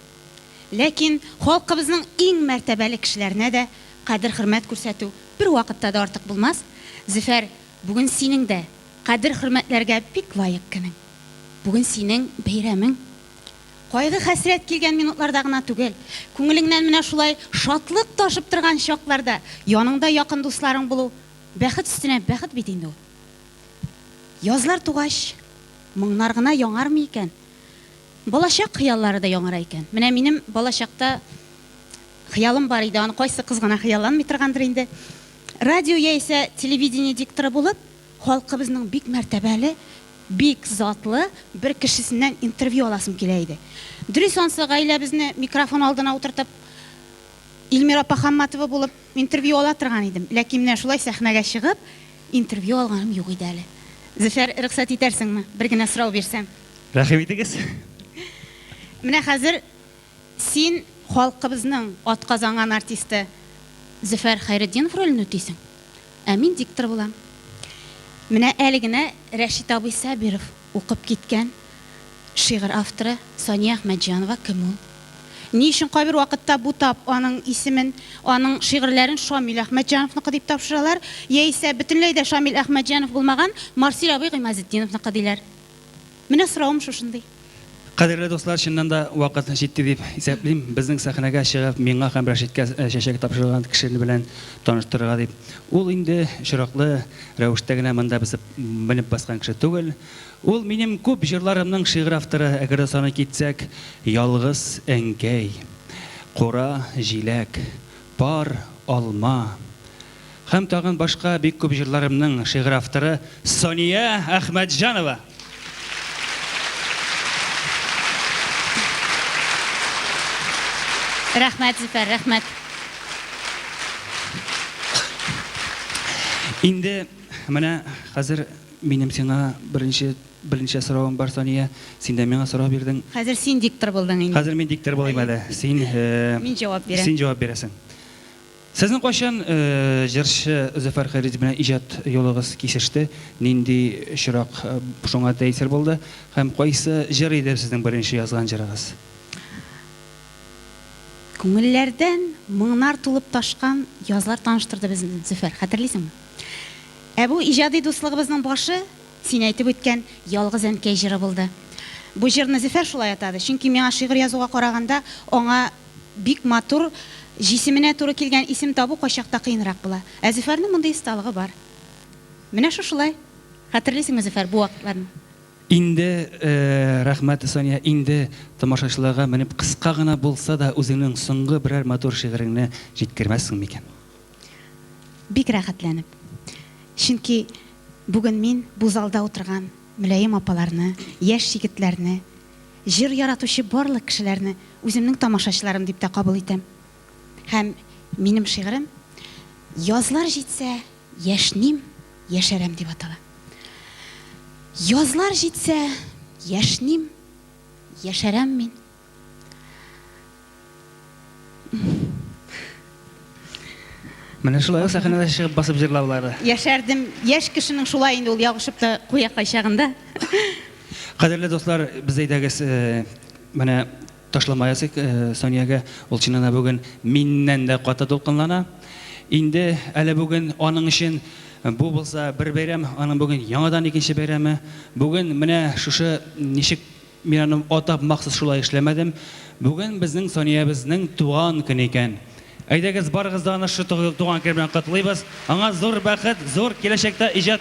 Ләкин халкыбызның иң мәртәбәле кешеләренә дә кадер-хөрмәт күрсәтү бервакытта да артык булмас. Зөфәр. Бүген синең дә кадер-хөрмәтләргә бик лаек көнең. Бүген синең бәйрәмең. Кайгы-хәсрәт килгән минутларда гына түгел, күңелеңнән менә шулай шатлык ташып торган чакларда яныңда якын дусларың булу бәхет өстенә бәхет бит инде ул. Язлар тугач, моңнар гына яңармый икән. Балачак хыяллары да яңара икән. Менә минем балачакта хыялым бар иде, аны кайсы кыз гына хыялланмый торгандыр инде. Радио яисә телевидение дикторы булып, халкыбызның бик мәртәбәле, бик затлы бер кешесеннән интервью аласым килә иде. Дөрес, ансы гаиләбезне микрофон алдына утыртып, Илмира апа Хамматова булып интервью ала торган идем. Ләкин менә шулай сәхнәгә чыгып, интервью алганым юк иде әле. Зөфәр, рөхсәт итәрсеңме, бер генә сорау бирсәм? Рәхим итегез. Менә хәзер Син халкыбызның атказанган артисты Зөфәр Хәйретдинов ролен үтисең, ә мин диктор булам. Менә әле генә Рәшит абый Сабиров укып киткән шигырь авторы Сания Әхмәтҗанова кем ул? Ни өчен кайбер вакытта бутап аның исемен, аның шигырьләрен Шамил Әхмәтҗановныкы дип тапшыралар, яисә бөтенләй дә Шамил Әхмәтҗанов булмаган Марсил абый Гыймазетдиновныкы диләр? Менә соравым шушындый. Кадерле дуслар, чыннан да вакыт җитте дип исәплим. Безнең сәхнәгә чыгып, миңа һәм Рәшиткә чәчәк тапшырган кеше белән таныштырырга дип. Ул инде очраклы рәвештә генә монда бесеп менеп баскан кеше түгел. Ул минем күп җырларымның шигырь авторы, әгәр дә саный китсәк, Ялгыз әнкәй, Кура җиләк, Пар алма һәм тагын башка бик күп җырларымның шигырь авторы Сания Әхмәтҗанова! Рәхмәт, Зөфәр, рәхмәт. Инде менә хәзер минем сиңа беренче берничә соравым бар, Сания. Син дә миңа сорау бирдең. Хәзер син диктор булдың инде. Хәзер мин диктор булыйм әле. Син Мин җавап бирәм. Син җавап бирәсең. Сезнең кайчан җырчы Зөфәр Хәйретдин белән иҗат юлыгыз кисеште? Нинди очрак шуңа тәэсир булды? Һәм кайсы җыр иде сезнең беренче язган җырыгыз? Күңелләрдән моңнар тулып ташкан язлар таныштырды безне Зөфәр, хәтерлисеңме? Ә бу иҗади дуслыгыбызның башы, син әйтеп үткән Ялгыз әнкәй җыры булды. Бу җырны Зөфәр шулай атады, чөнки миңа шигырь язуга караганда аңа Бик матур, җисеменә туры килгән исем табу кайчакта кыенрак була. Ә Зөфәрнең мондый осталыгы бар. Менә шушылай. Хәтерлисеңме, Зөфәр, бу вакытларны? Инде, рәхмәт, Сания, инде тамашачыларга менеп кыска гына булса да үзеңнең соңгы берәр матур шигыреңне җиткермәссең микән? Бик рәхәтләнеп. Чөнки бүген мин бу залда утырган мөлаем апаларны, яшь егетләрне, Җыр яратучы барлык кешеләрне үземнең тамашачыларым дип тә кабул итәм. Һәм минем шигырем Язлар җитсә, яшьним, яшәрәм дип атала. Язлар җитсә, яшьним, яшәрәм мин. Менә шулай ул сәхнәдә чыгып басып җырлаулары. Яшәрдем. Яшь кешенең шулай инде ул ябышып та куя кайчагында. Кадерле дуслар, без әйдәгез, менә ташлама ясыйк Саниягә. Ул чыннан да бүген миннән дә каты дулкынлана. Инде әле бүген аның өчен бу булса бер бәйрәм, аның бүген яңадан икенче бәйрәме. Бүген менә шушы ничек Мин аны атап махсус шулай эшләмәдем. Бүген безнең Саниябезнең туган көне икән. Әйдәгез, барыгыз да аны шушы туган көне белән котлыйбыз. Аңа зур бәхет, зур киләчәктә иҗат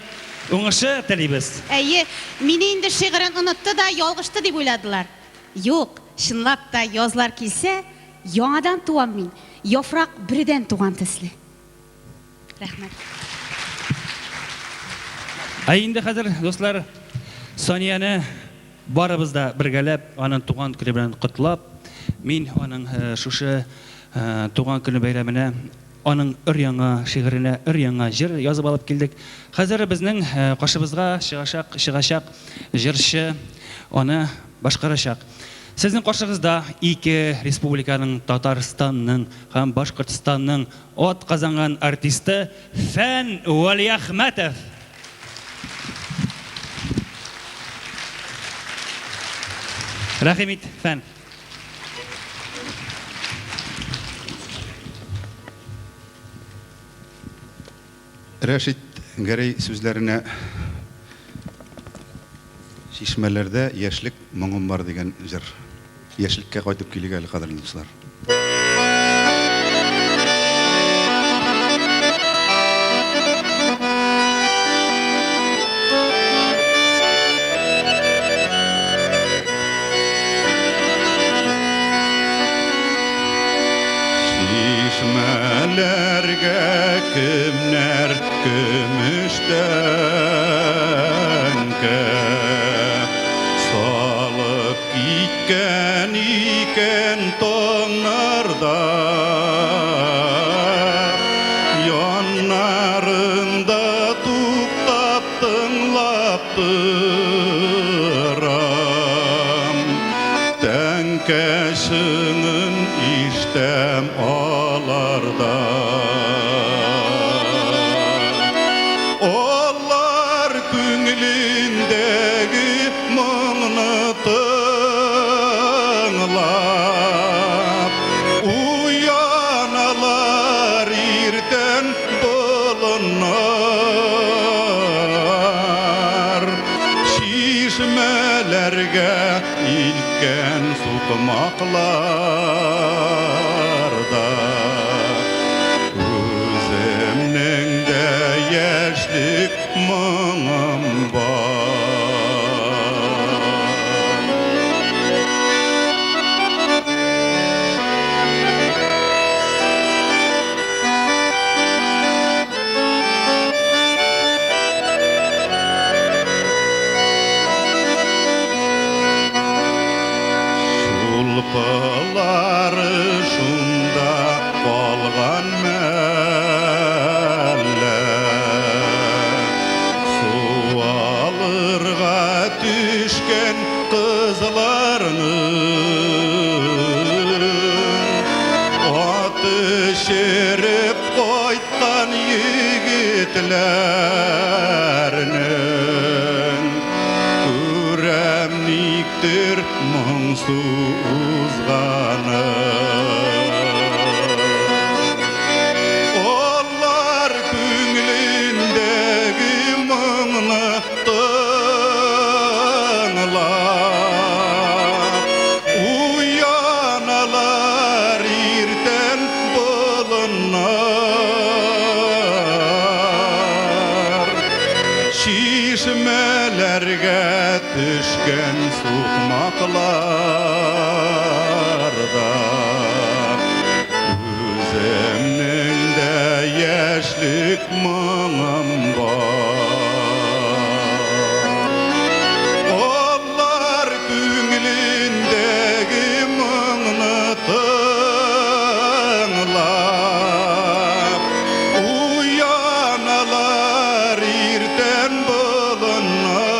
уңышы телибез. Әйе, мине инде шигырен онытты да, ялгышты дип уйладылар. Юк, чынлап та, язлар килсә, яңадан туам мин, яфрак бөредән туган төсле. Рәхмәт. Ә инде хәзер, дуслар, Санияне барыбыз да бергәләп аның туган көне белән котлап, мин аның шушы туган көне бәйрәменә аның өр-яңа шигыренә өр-яңа җыр язып алып килдек. Хәзер безнең каршыбызга чыгачак, чыгачак җырчы аны башкарачак. Сезнең каршыгызда ике республиканың, Татарстанның һәм Башкортстанның Атказанган артисты Фән Вәлиәхмәтов. Рәхим ит, Фән. Рәшит Гәрәй сүзләренә Чишмәләрдә яшьлек моңым бар дигән җыр. Яшьлеккә кайтып килик әле, кадерле дуслар. Чишмәләргә кемнәр көмеш тәңкә салып киткән икән таңнарда? Яннарында туктап тыңлап торам, Тәңкә чыңын ишетәм аларда. Алар күңелендәге моңны тыңлап уяналар иртән болыннар. Чишмәләргә илткән сукмакларда үземнең дә яшьлек моңым бар. Шулпалары шунда калган мәллә? Су алырга төшкән кызларның аты череп кайткан егетләрнең күрәм никтер моңсу узганын. Алар күңелендәге моңны тыңлап уяналар иртән болыннар. Чишмәләргә төшкән сукмакларда үземнең дә яшьлек моңым бар. Алар күңелендәге моңны тыңлап уяналар иртән болыннар.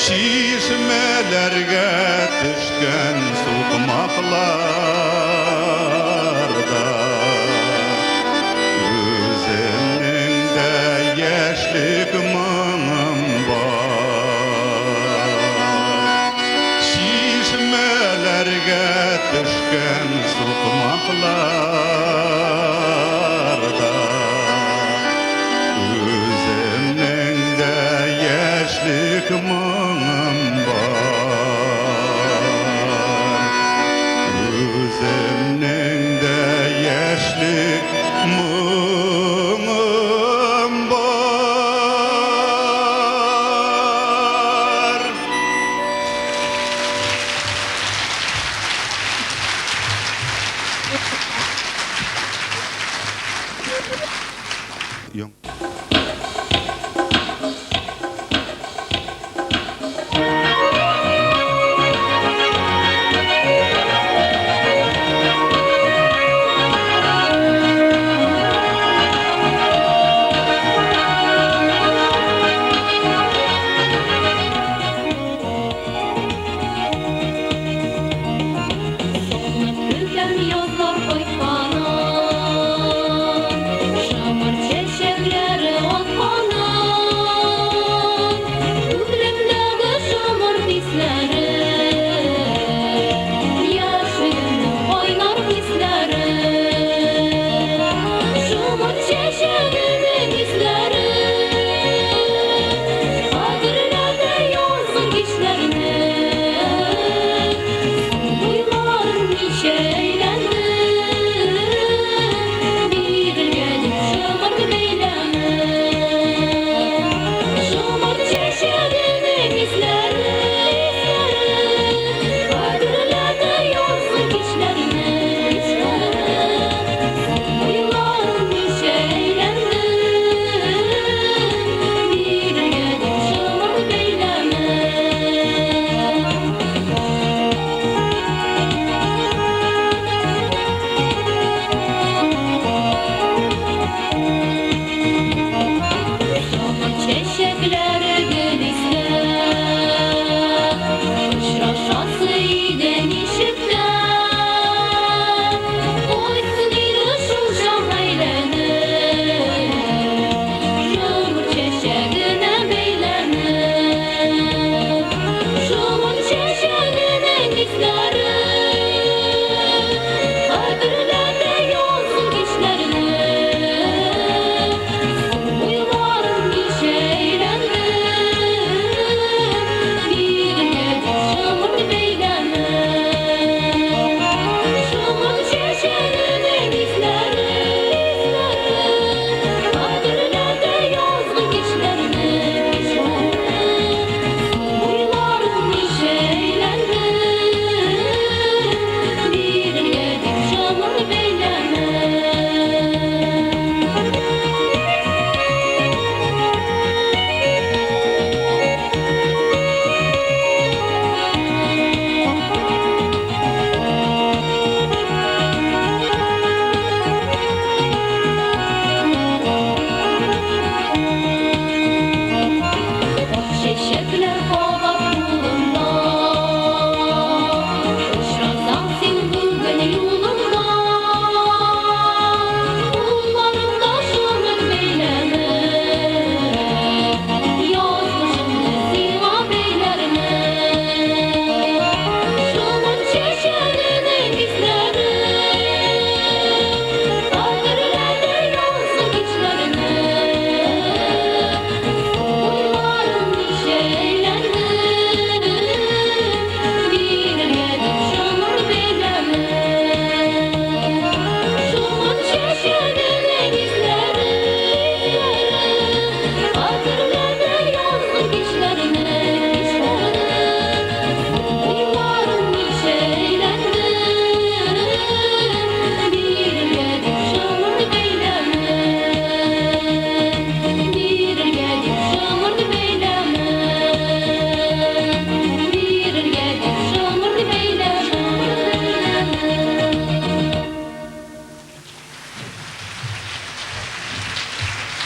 Чишмәләргә төшкән сукмакларда үземнең дә яшьлек моңым бар. Чишмәләргә төшкән сукмакларда үземнең дә яшьлек моңым бар. Үземнең дә яшьлек моңым бар. Сагынып көтәм язлар кайтканын, Шомырт чәчәкләр.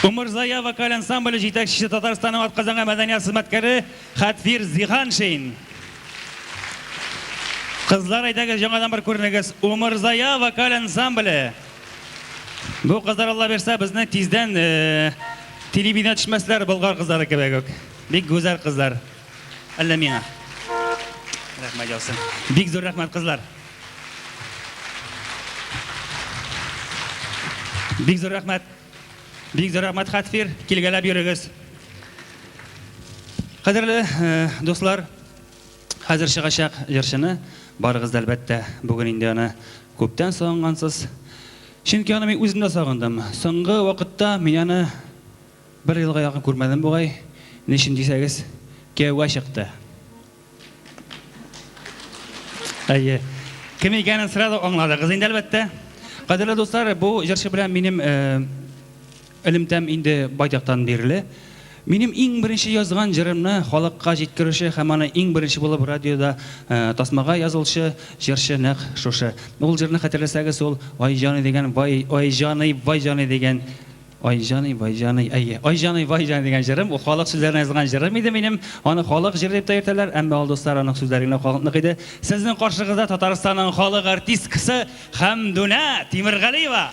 Умырзая вокаль ансамбле җитәкчесе Татарстанның атказанган мәдәният хезмәткәре Хәтфир Зиһаншин. Кызлар, әйдәгез, яңадан бер күренегез. Умырзая вокаль ансамбле. Бу кызлар, Алла бирсә, безне тиздән э, телевидение төшмәсләр, болгар кызлары кебек үк. Бик гүзәл кызлар. Әллә миңа. Рәхмәт яусын. Бик зур рәхмәт, кызлар. Бик зур рәхмәт. Бик зур рәхмәт, Хәтфир. Килгәләп йөрегез. Кадерле э, дуслар, хәзер чыгачак җырчыны барыгыз да әлбәттә бүген инде аны күптән сагынгансыз. Чөнки аны мин үзем дә сагындым. Соңгы вакытта мин аны бер елга якын күрмәдем бугай. Ни өчен дисәгез, кияүгә чыкты. Әйе. Кем икәнен сразу аңладыгыз инде, әлбәттә. Кадерле дуслар, бу җырчы белән минем э, элемтәм инде байтактан бирле. Минем иң беренче язган җырымны халыкка җиткерүче һәм аны иң беренче булып радиода э, тасмага язылчы җырчы нәкъ шушы. Ул җырны хәтерләсәгез, ул Ай җаный дигән, вай, ай җаный, вай җаный дигән Ай җаный, вай җаный, әйе. Ай җаный, вай җаный дигән җырым, ул халык сүзләренә язылган җырым иде минем. Аны халык җыры дип тә йөртәләр, әмма ул, дуслар, аның сүзләре генә халыкныкы иде. Сезнең каршыгызда Татарстанның халык артисткасы Хәмдүнә Тимергалиева.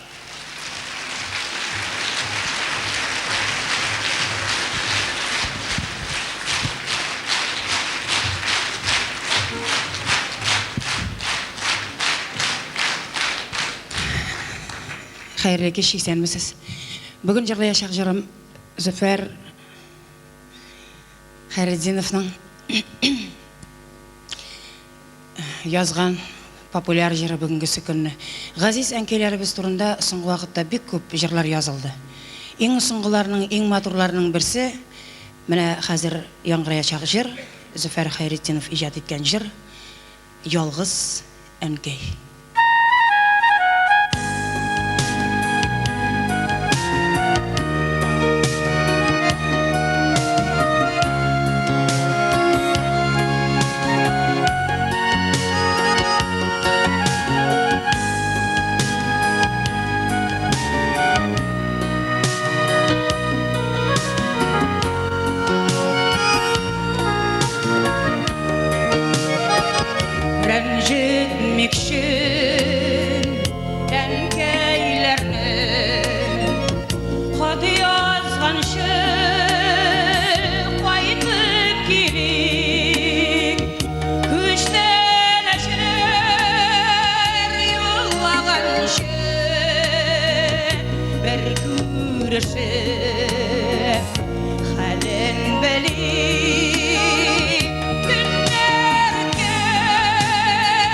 Хәерле кич, исәнмесез. Бүген җырлаячак җырым Зөфәр Хәйретдиновның язган популяр җыры бүгенгесе көнне. Газиз әнкәйләребез турында соңгы вакытта бик күп җырлар язылды. Иң соңгыларның, иң матурларының берсе менә хәзер яңгыраячак җыр, Зөфәр Хәйретдинов иҗат иткән җыр Ялгыз әнкәй. Рәнҗетмикче әнкәйләрне Хат язганчы кайтып килик Күчтәнәчләр юллаганчы Бер күрешеп Хәлен белик Көннәр үткән,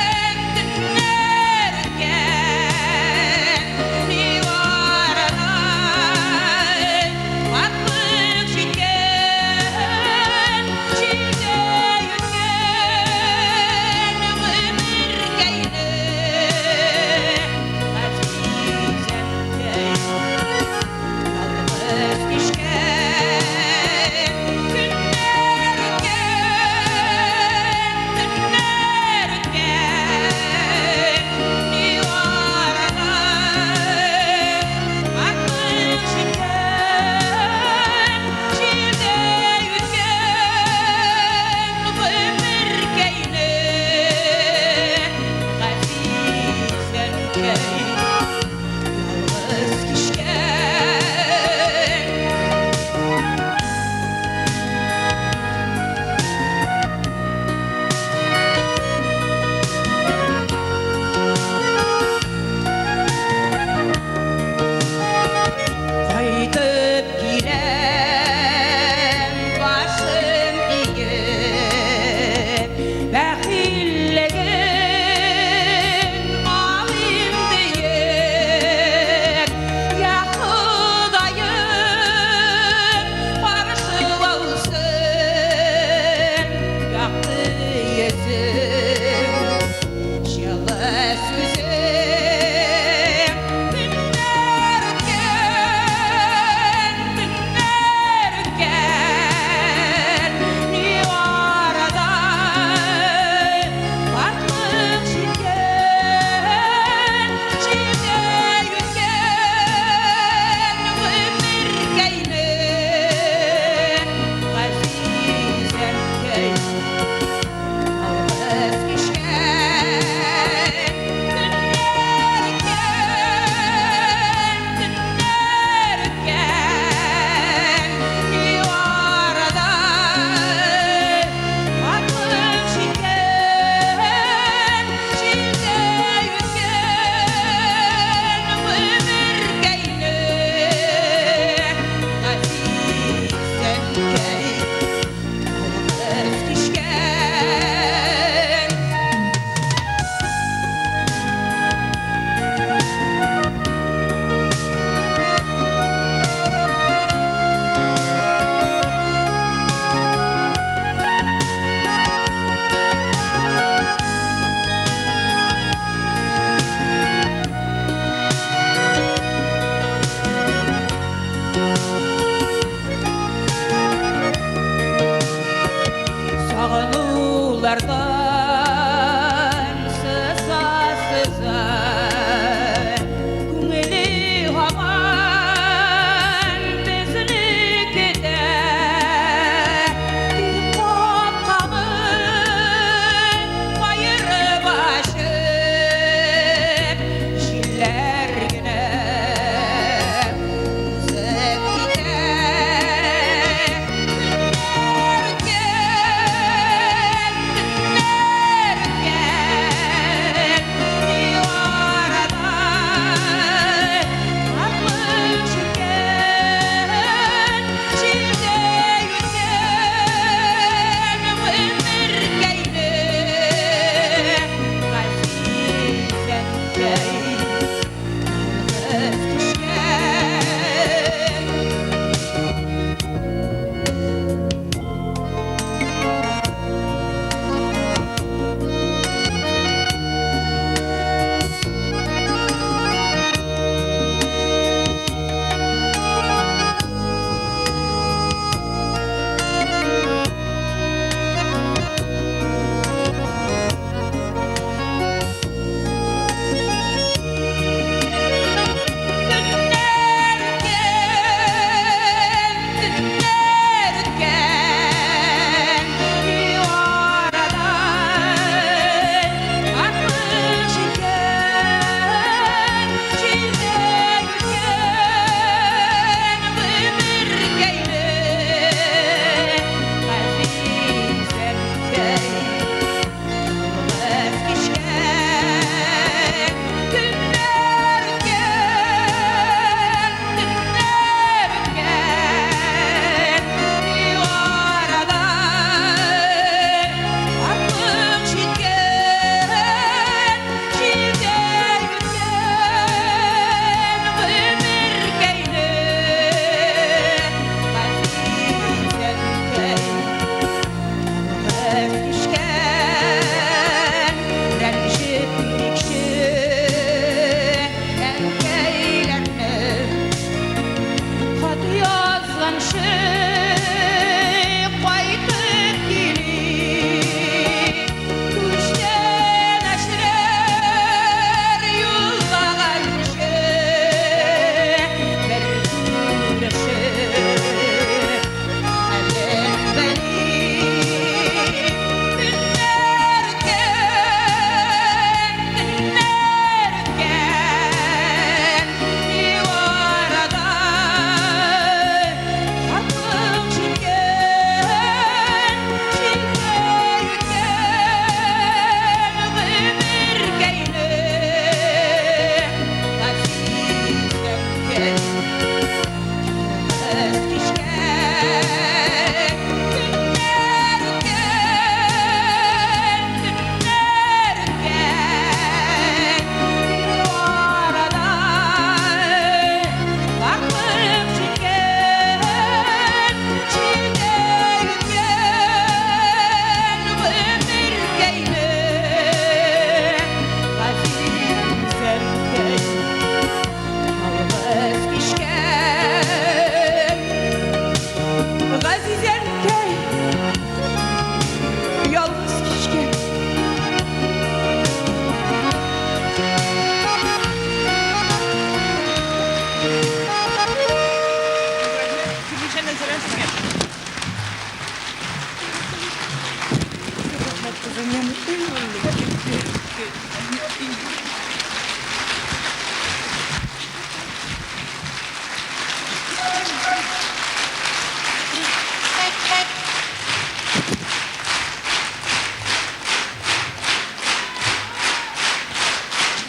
төннәр үткән Тик арада картлык җиткән Җилдәй үткән гомеркәйне Газиз әнкәй Ялгыз кичкән көннәр үткән, төннәр үткән, Тик арада картлык җиткән, Җилдәй үткән гомеркәйне, Газиз әнкәй. Ялгыз кичкән.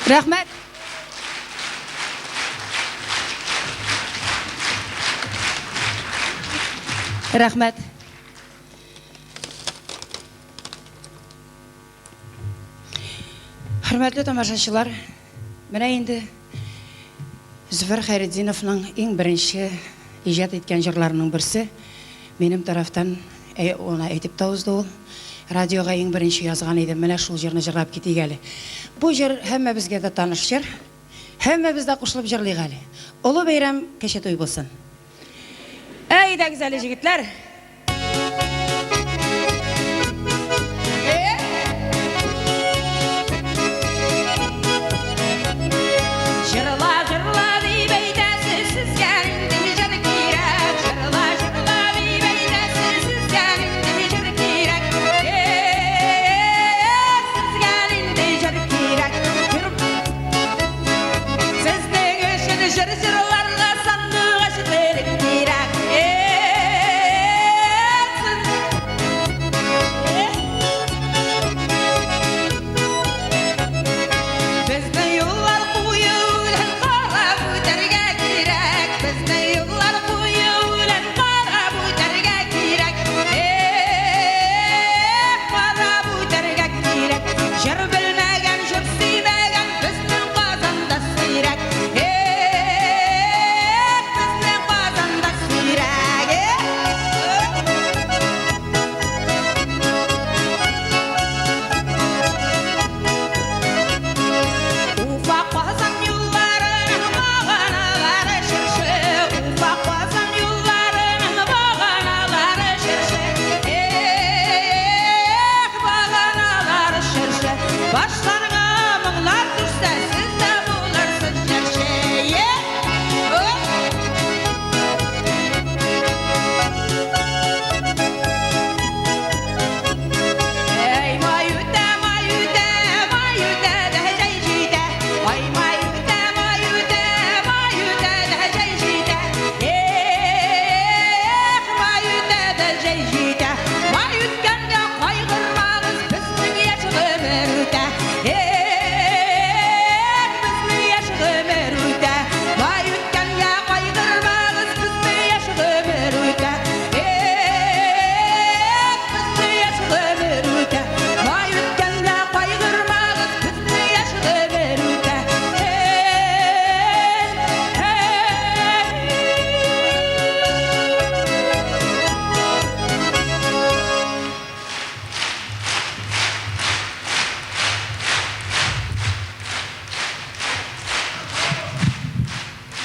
Рәхмәт. Рәхмәт. Хөрмәтле тамашачылар, менә инде Зөфәр Хәйретдиновның иң беренче иҗат иткән җырларының берсе минем тарафтан, әй, аны әйтеп тә узды ул. Радиога иң беренче язган идем, менә шул җырны җырлап китик әле. Бу җыр һәммәбезгә дә таныш җыр. Һәммәбез дә кушылып җырлыйк әле. Олы бәйрәм, кече туй булсын. Әйдәгез әле, җегетләр! Җырла, җырла дип әйтәсез, сезгә нинди җыр кирәк? Җырла, җырла дип әйтәсез, сезгә нинди җыр кирәк? Эх, сезгә нинди җыр кирәк? Җыр Сезнең өчен җыр җырларга сандугач теле кирәк. Эх, Безне юллар кую белән карап үтәргә кирәк. Безне юллар кую белән карап үтәргә кирәк. Эх, карап үтәргә кирәк. Җыр белмәгән, җыр сөймәгән безнең Казанда сирәк. Эх, безнең Казанда сирәк. Уфа Казан юлларының баганалары чыршы. Уфа Казан юлларының баганалары чыршы. Эх, баганалары чыршы. Башларыңа моңнар төшсә, сез дә булырсыз җырчы. Эх, Эй, май үтә, май үтә, май үтә дә җәй җитә. Ай, май үтә, май үтә, май үтә дә җәй җитә. Эх, май үтә дә җәй җитә. Май үткәнгә кайгырмагыз, безнең яшь гомер үтә. Эх, безнең яшь гомер үтә. Май үткәнгә кайгырмагыз, безнең яшь гомер үтә. Эх, безнең яшь гомер үтә. Май үткәнгә кайгырмагыз, безнең яшь гомер үтә.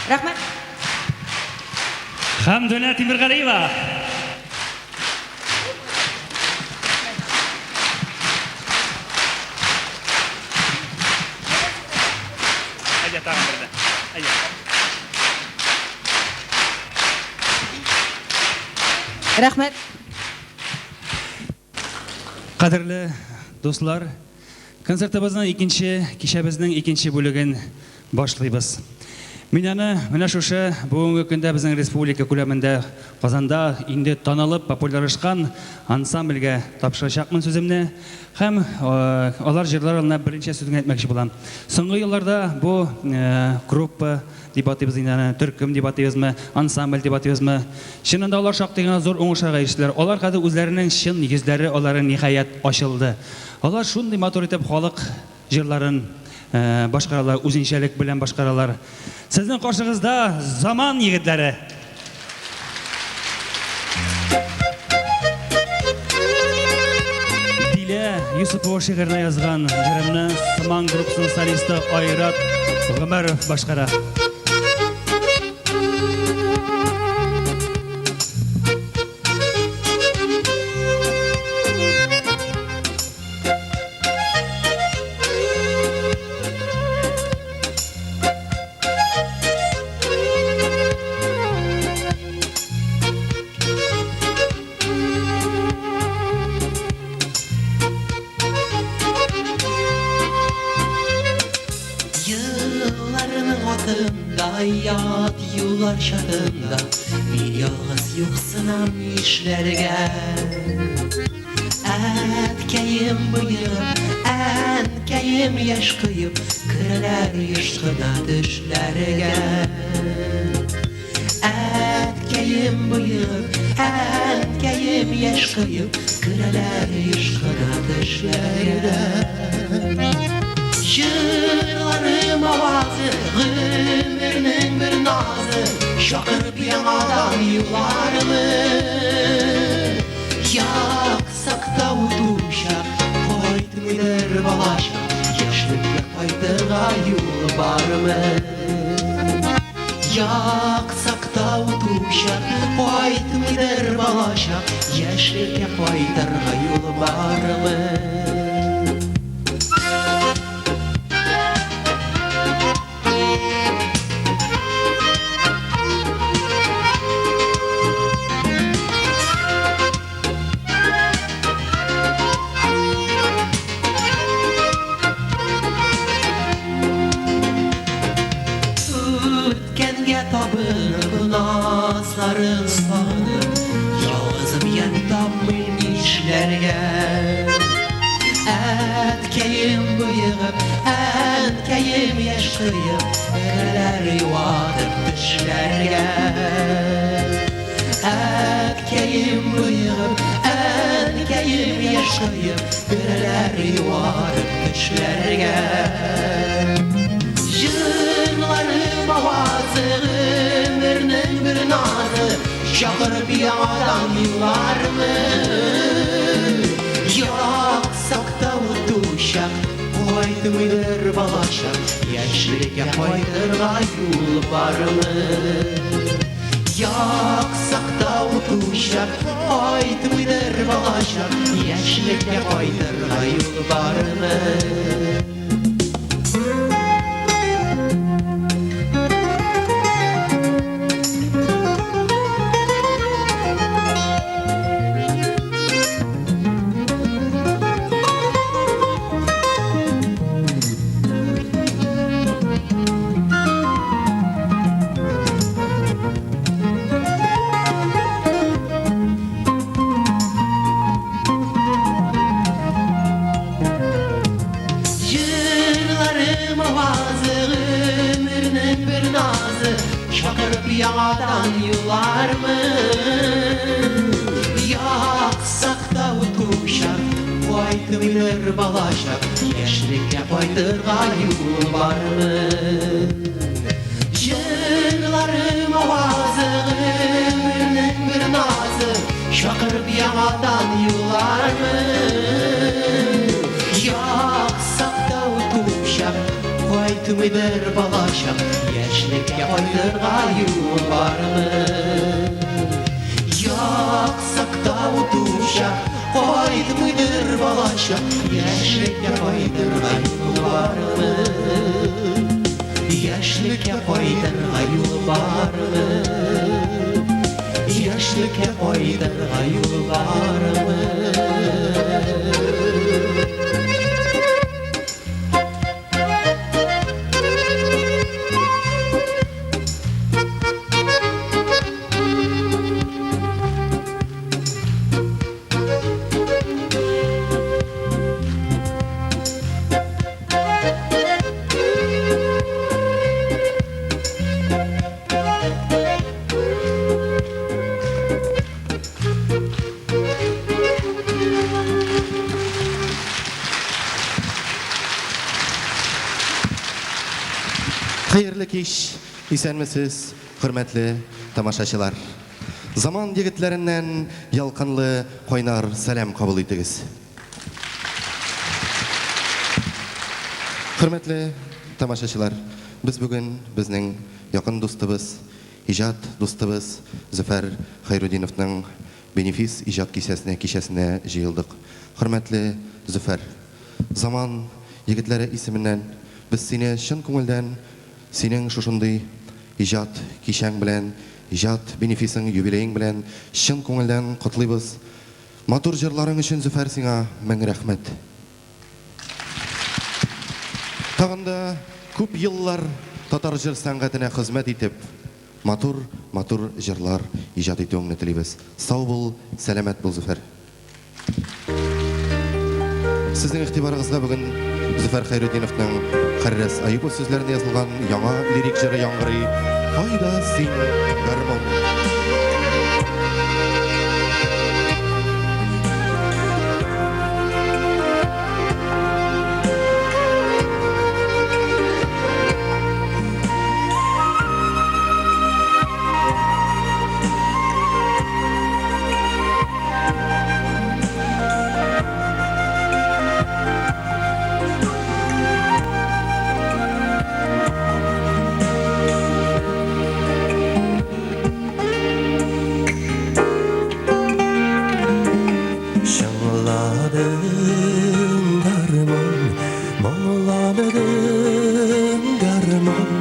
Рәхмәт. Хәмдүнә Тимергалиева. Әйдә, тагын берне. Әйдә. Рәхмәт. Кадерле дуслар, концертыбызның икенче, кичәбезнең икенче бүлеген башлыйбыз. Мин аны менә шушы бүгенге көндә безнең республика күләмендә Казанда инде танылып популярлашкан ансамбльгә тапшырачакмын сүземне һәм алар җырларына беренче сүзен әйтмәкче булам. Соңгы елларда бу группа дип атыйбыз инде аны, төркем дип атыйбызмы, ансамбль дип атыйбызмы. Чыннан да алар шактый гына зур уңышларга ирештеләр. Алар хәзер үзләренең чын йөзләре аларның ниһаять ачылды. Алар шундый матур итеп халык җырларын башкаралар, үзенчәлек белән башкаралар. Сезнең каршыгызда Заман егетләре. Дилә Юсупова шигыренә язган җырымны Сыман группасының солисты Айрат Гомәров башкара. Елларның атында, ят юллар чатында, мин ялгыз юксынам нишләргә. Әткәем боегып, әнкәем яшь коеп, Керәләр еш кына төшләргә. Әткәем боегып, әнкәем яшь коеп, Керәләр еш кына төшләргә. Җырларым авазы, гомернең бер назы, Чакырып яңадан юлларымы. Яксак та үтүчак, кайтмыйдыр балачак, Яшьлеккә кайтырга юл бармы? Яксак та үтүчак, кайтмыйдыр балачак, Яшьлеккә кайтырга юл бармы? Үткәнгә табынып, назларын сагынып, Ялгызым ямь тапмыйм нишләргә. Әткәем боегып, әнкәем яшь коеп, Керәләр юатып төшләргә. Әткәем боегып, әнкәем яшь коеп, Керәләр юатып төшләргә. Җырларым авазы, гомернең бер назы, Чакырып яңадан юллармы. Яксак та үтүчак, кайтмыйдыр балачак, Яшьлеккә кайтырга юл бармы? Яксак та үтүчак, кайтмыйдыр балачак, Яшьлеккә кайтырга юл бармы? Җырларым авазы, гомернең бер назы, Чакырып яңадан юллармы. Яксак та үтүчак, кайтмыйдыр балачак, Яшьлеккә кайтырга юл бармы? Җырларым авазы, гомернең бер назы, Чакырып яңадан юллармы. Яксак та үтүчак, кайтмыйдыр балачак, Яшьлеккә кайтырга юл бармы? Яксак та үтүчак, кайтмыйдыр балачак, Яшьлеккә кайтырга юл бармы? Яшьлеккә кайтырга юл бармы? Яшьлеккә кайтырга юл бармы? Хәерле кич, исәнмесез, хөрмәтле тамашачылар. Заман егетләреннән ялкынлы кайнар сәлам кабул итегез. Хөрмәтле тамашачылар, без бүген безнең якын дустыбыз, иҗат дустыбыз Зөфәр Хәйрудиновның бенефис иҗат кисәсенә кичәсенә җыелдык. Хөрмәтле Зөфәр, Заман егетләре исеменнән без сине чын күңелдән синең шушындый иҗат кичәң белән, иҗат бенефисың, юбилеең белән чын күңелдән котлыйбыз. Матур җырларың өчен, Зөфәр, сиңа мең рәхмәт. Тагын да күп еллар татар җыр сәнгатенә хезмәт итеп, матур, матур җырлар иҗат итүеңне телибез. Сау бул, сәламәт бул, Зөфәр. Сезнең игътибарыгызга бүген Зөфәр Хәйретдиновның Хәррәс Аюпов сүзләренә язылган яңа лирик җыры яңгырый. Кайда син, гармун? Чыңладым гармун, моңландым гармун,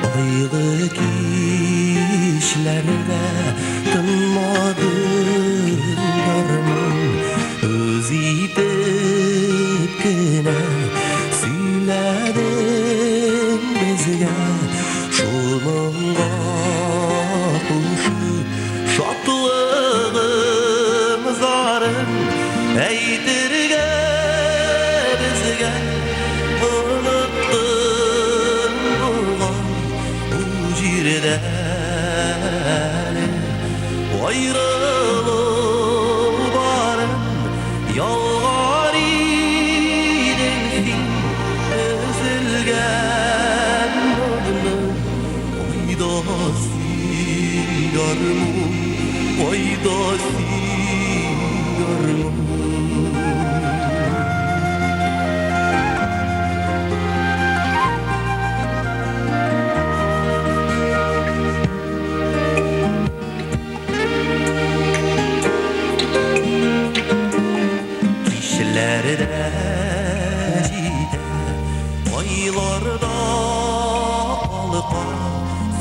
Айлы кичләрдә тынмадым гармун, Үз итеп кенә сөйләдең безгә, Шул моңга кушып шатлыгым, зарын әйтергә безгә оныттың бугай. Бу җирдә әле аерылу барын ялгар идең син өзелгән моңны. Кайда син, гармун, кайда син, гармун? Кичләрдә җитә, айларда калка,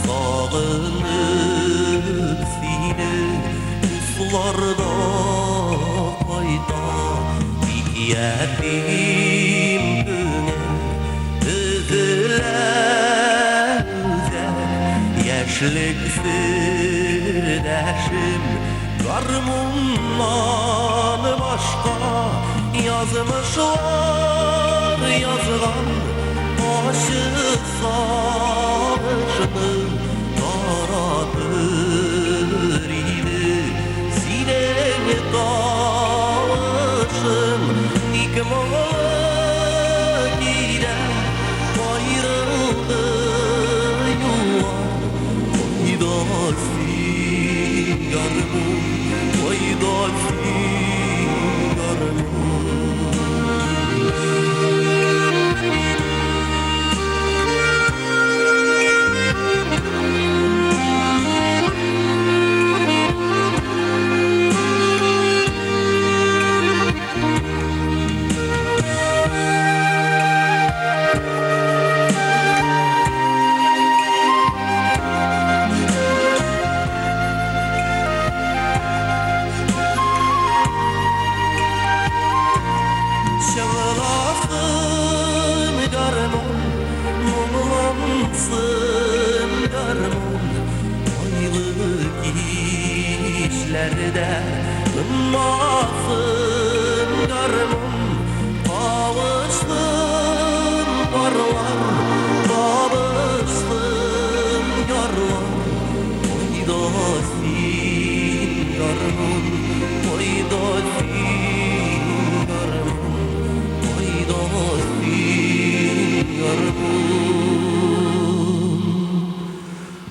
Сагынып сине дусларда кайта. Тик ятим күңел өзелә үзәк, Яшьлек сердәшем гармуннан башка. Язмышлар язган ачы сагышны таратыр иде синең тавышың. Ник моңлы көйдә аерылды юллар? Кайда син, гармун, кайда син, гармун? Чыңласын гармун, моңлансын гармун, Айлы кичләрдә тынмасын гармун. Кавышсын парлар, табышсын ярлар. Кайда син, гармун, кайда син, гармун, Кайда син, гармун,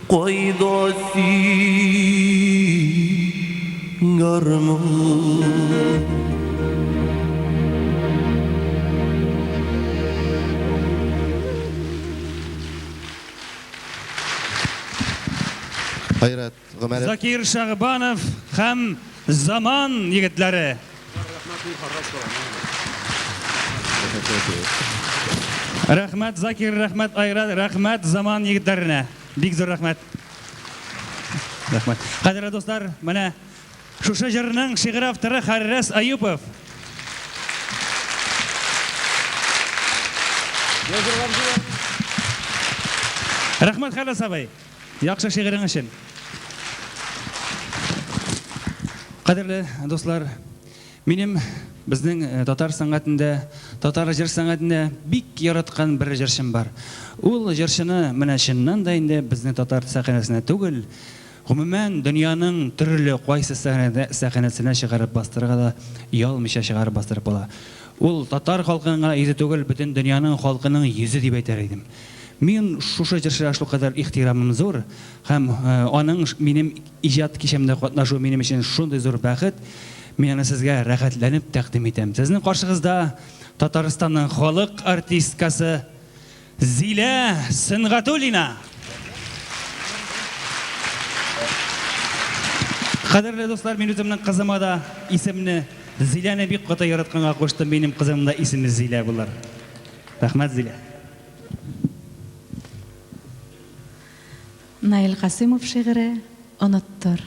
кайда син, гармун? Айрат Гомәров. Закир Шагбанов һәм Заман егетләре. Рәхмәт, Закир, рәхмәт, Айрат, рәхмәт Заман егетләренә. Бик зур рәхмәт. Рәхмәт. Кадерле дуслар, менә шушы җырның шигырь авторы Харрас Аюпов. Рәхмәт, Харрас абый. Яхшы шигырең өчен. Кадерле дуслар, минем Безнең э, татар сәнгатендә, татар җыр сәнгатендә бик яраткан бер җырчым бар. Ул җырчыны менә чыннан да инде безнең татар сәхнәсенә түгел, гомумән, дөньяның төрле кайсы сәхнәсенә чыгарып бастырырга да оялмыйча чыгарып бастырып була. Ул татар халкының гына йөзе түгел, бөтен дөньяның халкының йөзе дип әйтер идем. Мин шушы җырчыга шулкадәр ихтирамым зур һәм э, аның минем иҗат кичәмдә катнашуы минем өчен шундый зур бәхет. Мин аны сезгә рәхәтләнеп тәкъдим итәм. Сезнең каршыгызда Татарстанның халык артисткасы Зилә Сөнгатуллина. Кадерле дуслар, мин үземнең кызыма да исемне Зиләне бик каты яратканга куштым. Минем кызымның да исеме Зилә булыр. Рәхмәт, Зилә. Наил Касыймов шигыре Оныттыр.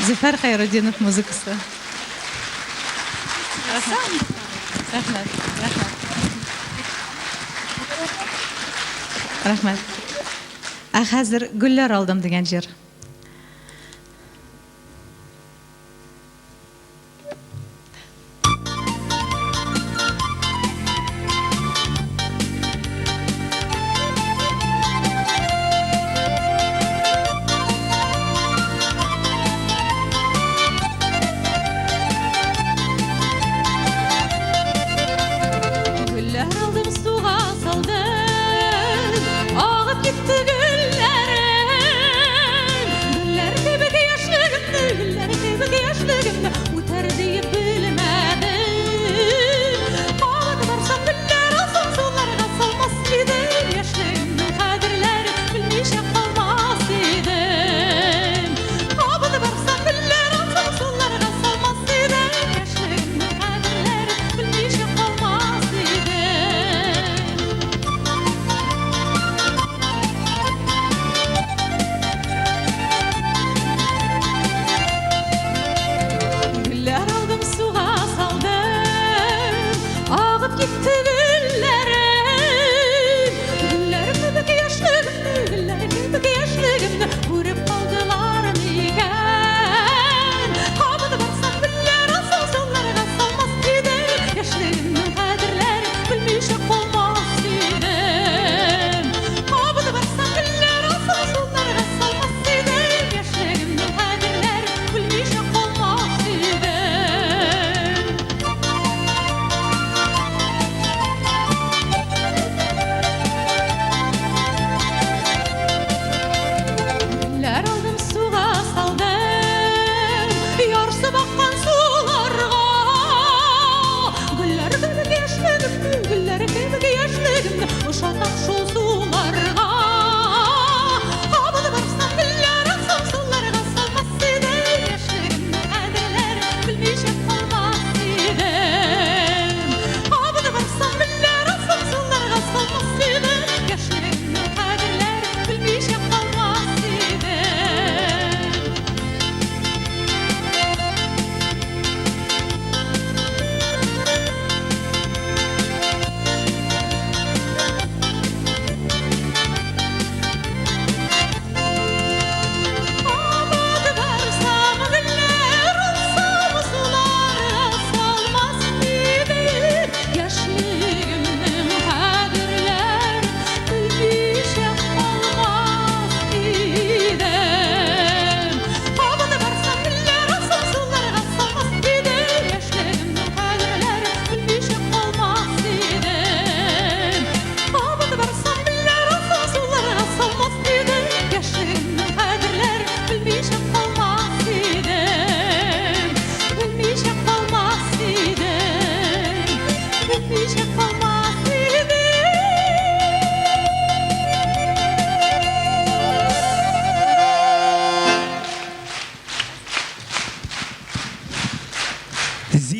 Зөфәр Хәйретдинов музыкасы. Рәхмәт. Рәхмәт. Рәхмәт. Ә хәзер гөлләр алдым дигән җыр.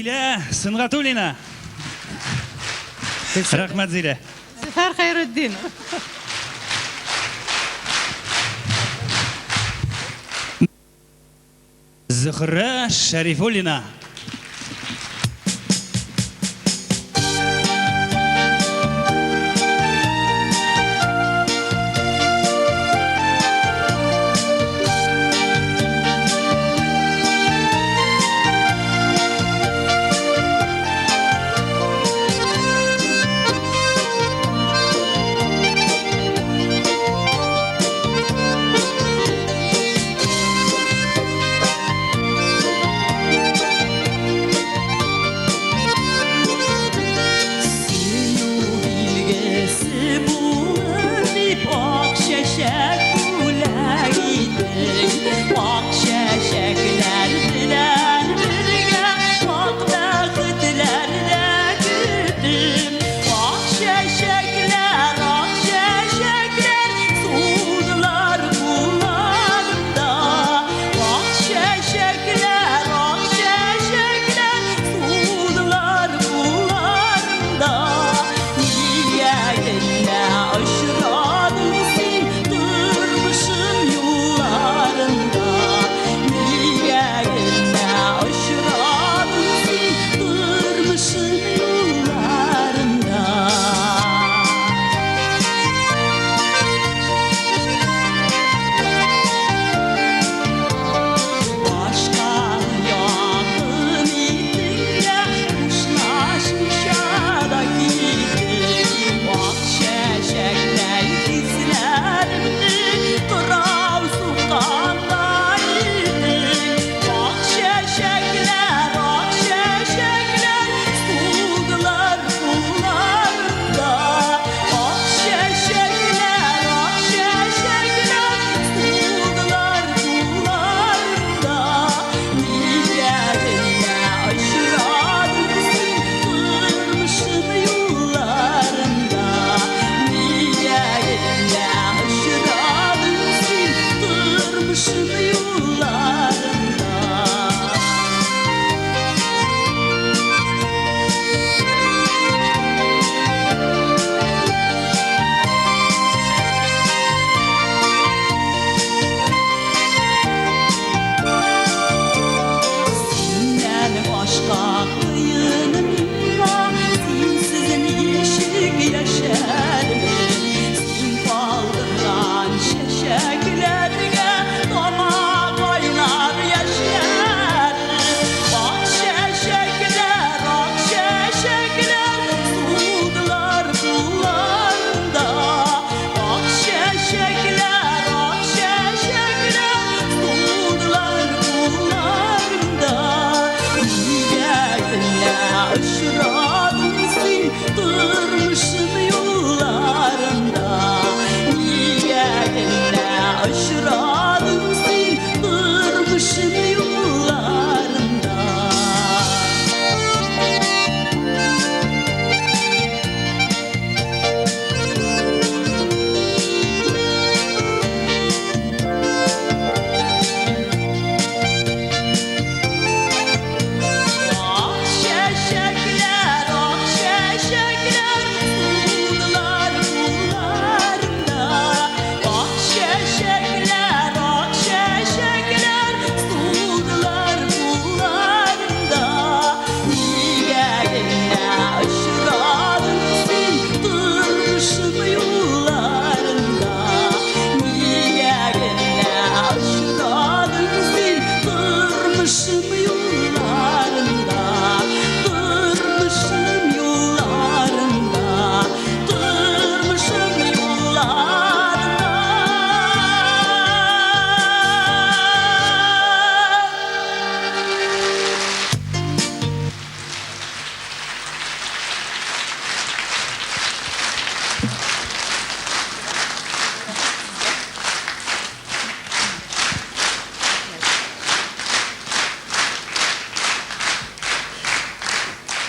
Зилә Сөнгатуллина. Рәхмәт, Зилә. Зөфәр Хәйретдинов. Зөһрә Шәрифуллина.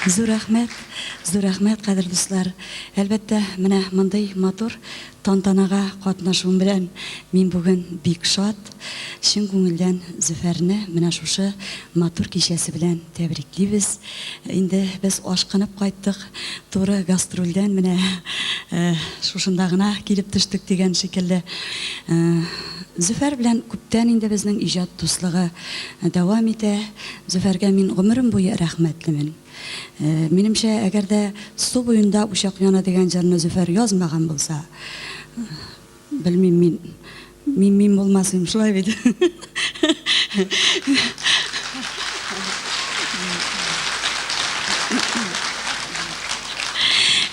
Зур рәхмәт, зур рәхмәт, кадерле дуслар. Әлбәттә, менә мондый матур тантанага катнашуым белән мин бүген бик шат. Чын күңелдән Зөфәрне менә шушы матур кичәсе белән тәбриклибез. Инде без ашкынып кайттык, туры гастрольдән менә шушында гына килеп төштек дигән шикелле. Зөфәр белән күптән инде безнең иҗат дуслыгы дәвам итә. Зөфәргә мин гомерем буе рәхмәтлемен. Минемчә, әгәр дә Су буенда учак яна дигән җырны Зөфәр язмаган булса, белмим, мин мин мин булмас идем, шулай бит?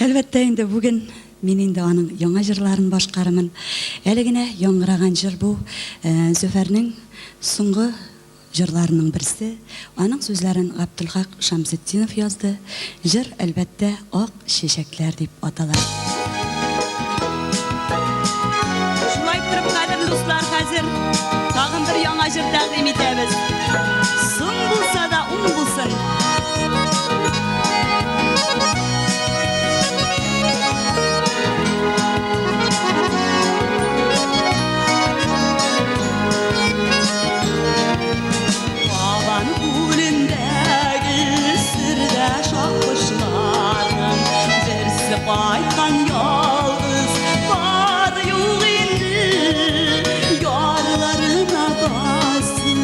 Әлбәттә инде, бүген мин инде аның яңа җырларын башкарырмын. Әле генә яңгыраган җыр бу, Зөфәрнең соңгы Җырларының берсе, аның сүзләрен Габделхак Шамсетдинов язды, җыр, әлбәттә, Ак чәчәкләр дип атала. Шулай иттереп, кадерле дуслар, хәзер тагын бер яңа җыр тәкъдим итәбез. Соң булса да, уң булсын! Кабан күлендәге сердәш аккошларның берсе кайткан ялгыз, бар юк инде, ярларына басып.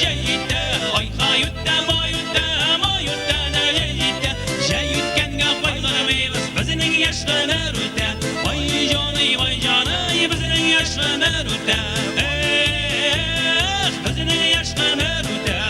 җәй җитте. Ай-һай үтә, май үтә, май үтә дә җәй җитте. Җәй үткәнгә кайгырмыйбыз, безнең яшь гомер үтә. Ай җаный, вай җаный, безнең яшь гомер үтә. Эх, безнең яшь гомер үтә.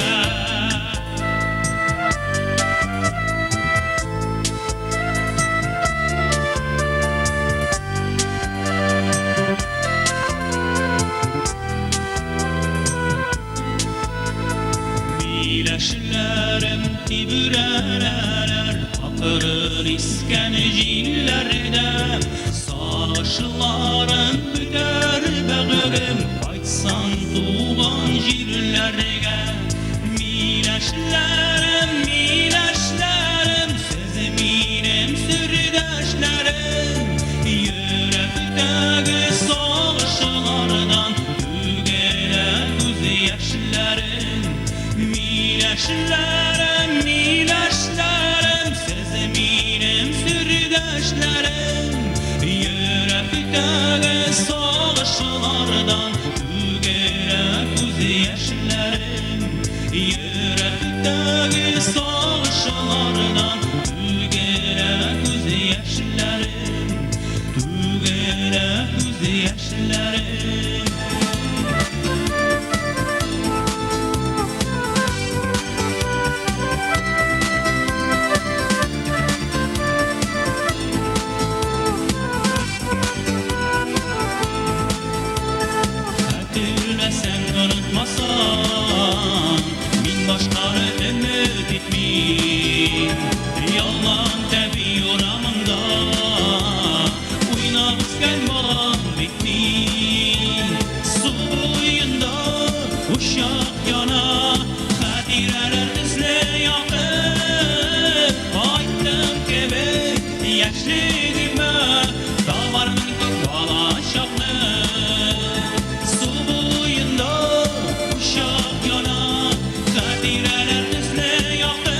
Миләшләрем тибрәнәләр Акрын искән җилләрдә. Сагышларым бетәр, бәгырем, Кайтсаң туган җирләргә. Миләшләрем, миләшләрем, Сез минем сердәшләрем. Йөрәктәге сагышлардан Түгелә күз яшьләрем. Миләшләрем, миләшләрем, Сез минем сердәшләрем. Йөрәктәге сагышлардан Түгелә күз яшьләрем. Йөрәктәге сагышлардан Түгелә күз яшьләрем. Түгелә күз яшьләрем. Хәтерләсәң, онытмасаң, мин башканы өмет итмим. Ялан тәби урамында уйнап үскән балам бит мин. Су буенда учак яна, хатирәләр төсле якын. Кайттым кебек яшьлегемә, табармын күк балачакны. Су буенда учак яна, хатирәләр төсле якын.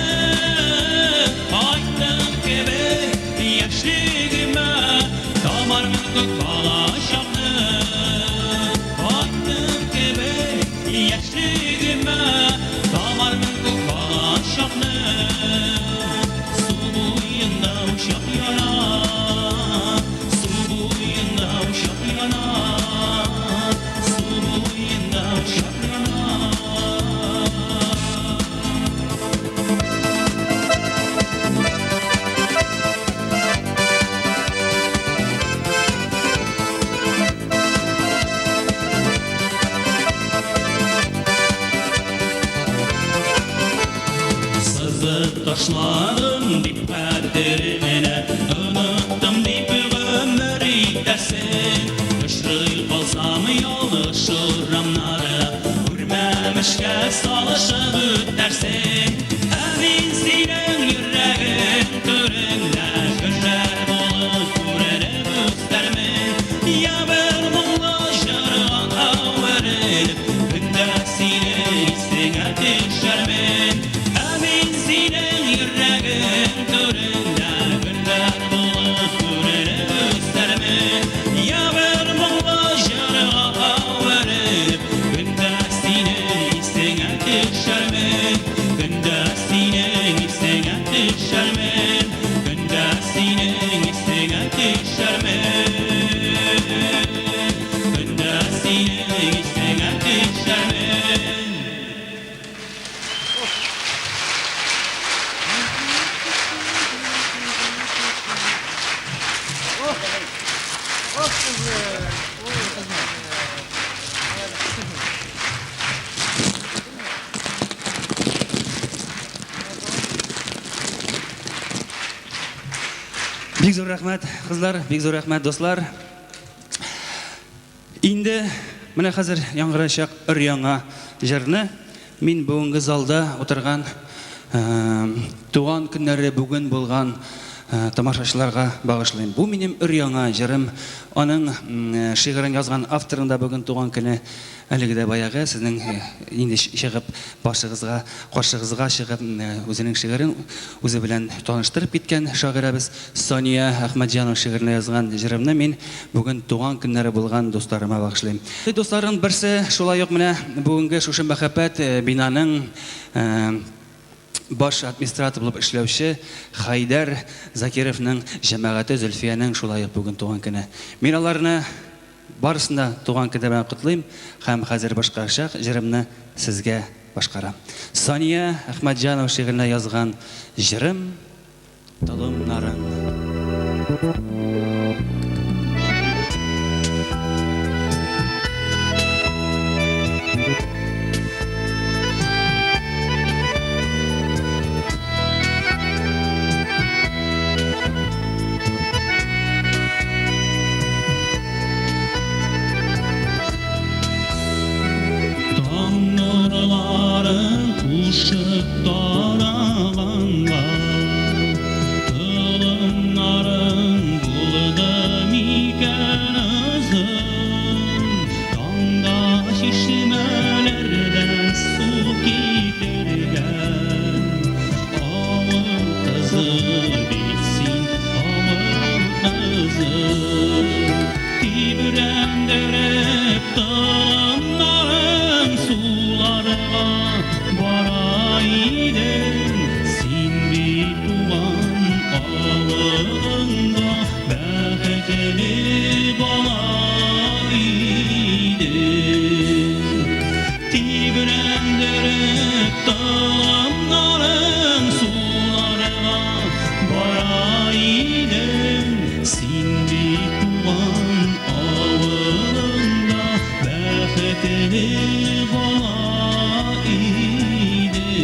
Кайттым кебек яшьлегемә, табармын күк балачакны. Кайттым кебек яшьлегемә, табармын күк балачакны. Су буенда учак яна, су буенда учак яна, су буенда учак яна. Сызып ташладым дип хәтереңне, оныттым дип гомер итәсең. Очрый калсам ялгыш урамнарда, күрмәмешкә салышып үтәрсең. Ә мин синең йөрәгең түрендә гөлләр булып күренеп үсәрмен. Я бер моңлы җырга әверелеп, көндә синең исеңә төшәрмен. Ә мин синең йөрәгең түрендә гөлләр булып күренеп үсәрмен. Я бер моңлы җырга әверелеп, көндә синең исеңә төшәрмен. Көндә синең исеңә төшәрмен. Көндә синең исеңә төшәрмен. Көндә синең исеңә төшәрмен. Бик зур рәхмәт, кызлар, бик зур рәхмәт, дуслар. Инде менә хәзер яңгырачак өр-яңа җырны мин бүгенге залда утырган, туган көннәре бүген булган тамашачыларга багышлыйм. Бу минем өр-яңа җырым. Аның шигырен язган авторның да бүген туган көне. Әлеге дә баягы сезнең инде чыгып башыгызга, каршыгызга чыгып үзенең шигырен үзе белән таныштырып киткән шагыйрәбез Сания Әхмәтҗанова шигыренә язган җырымны мин бүген туган көннәре булган дусларыма багышлыйм. Дусларның берсе шулай ук менә бүгенге шушы мәхәббәт бинаның баш администратор булып эшләүче Хәйдәр Закировның җәмәгате Зөлфиянең шулай ук бүген туган көне. Мин аларны Барысын да туган көне белән котлыйм һәм хәзер башкарачак җырымны сезгә башкарам. Сания Әхмәтҗанова шигыренә язган җырым Толымнарың. Таң нурларын кушып тараганга, Толымнарың булды микән озын? Таңда чишмәләрдән су китергән Авыл кызы бит син, авыл кызы. Тибрәндереп толымнарың суларга бара идең. Син бит туган авылыңда бәхетле бала идең. Тибрәндереп толымнарың суларга бара идең. Син бит туган авылыңда бәхетле бала идең.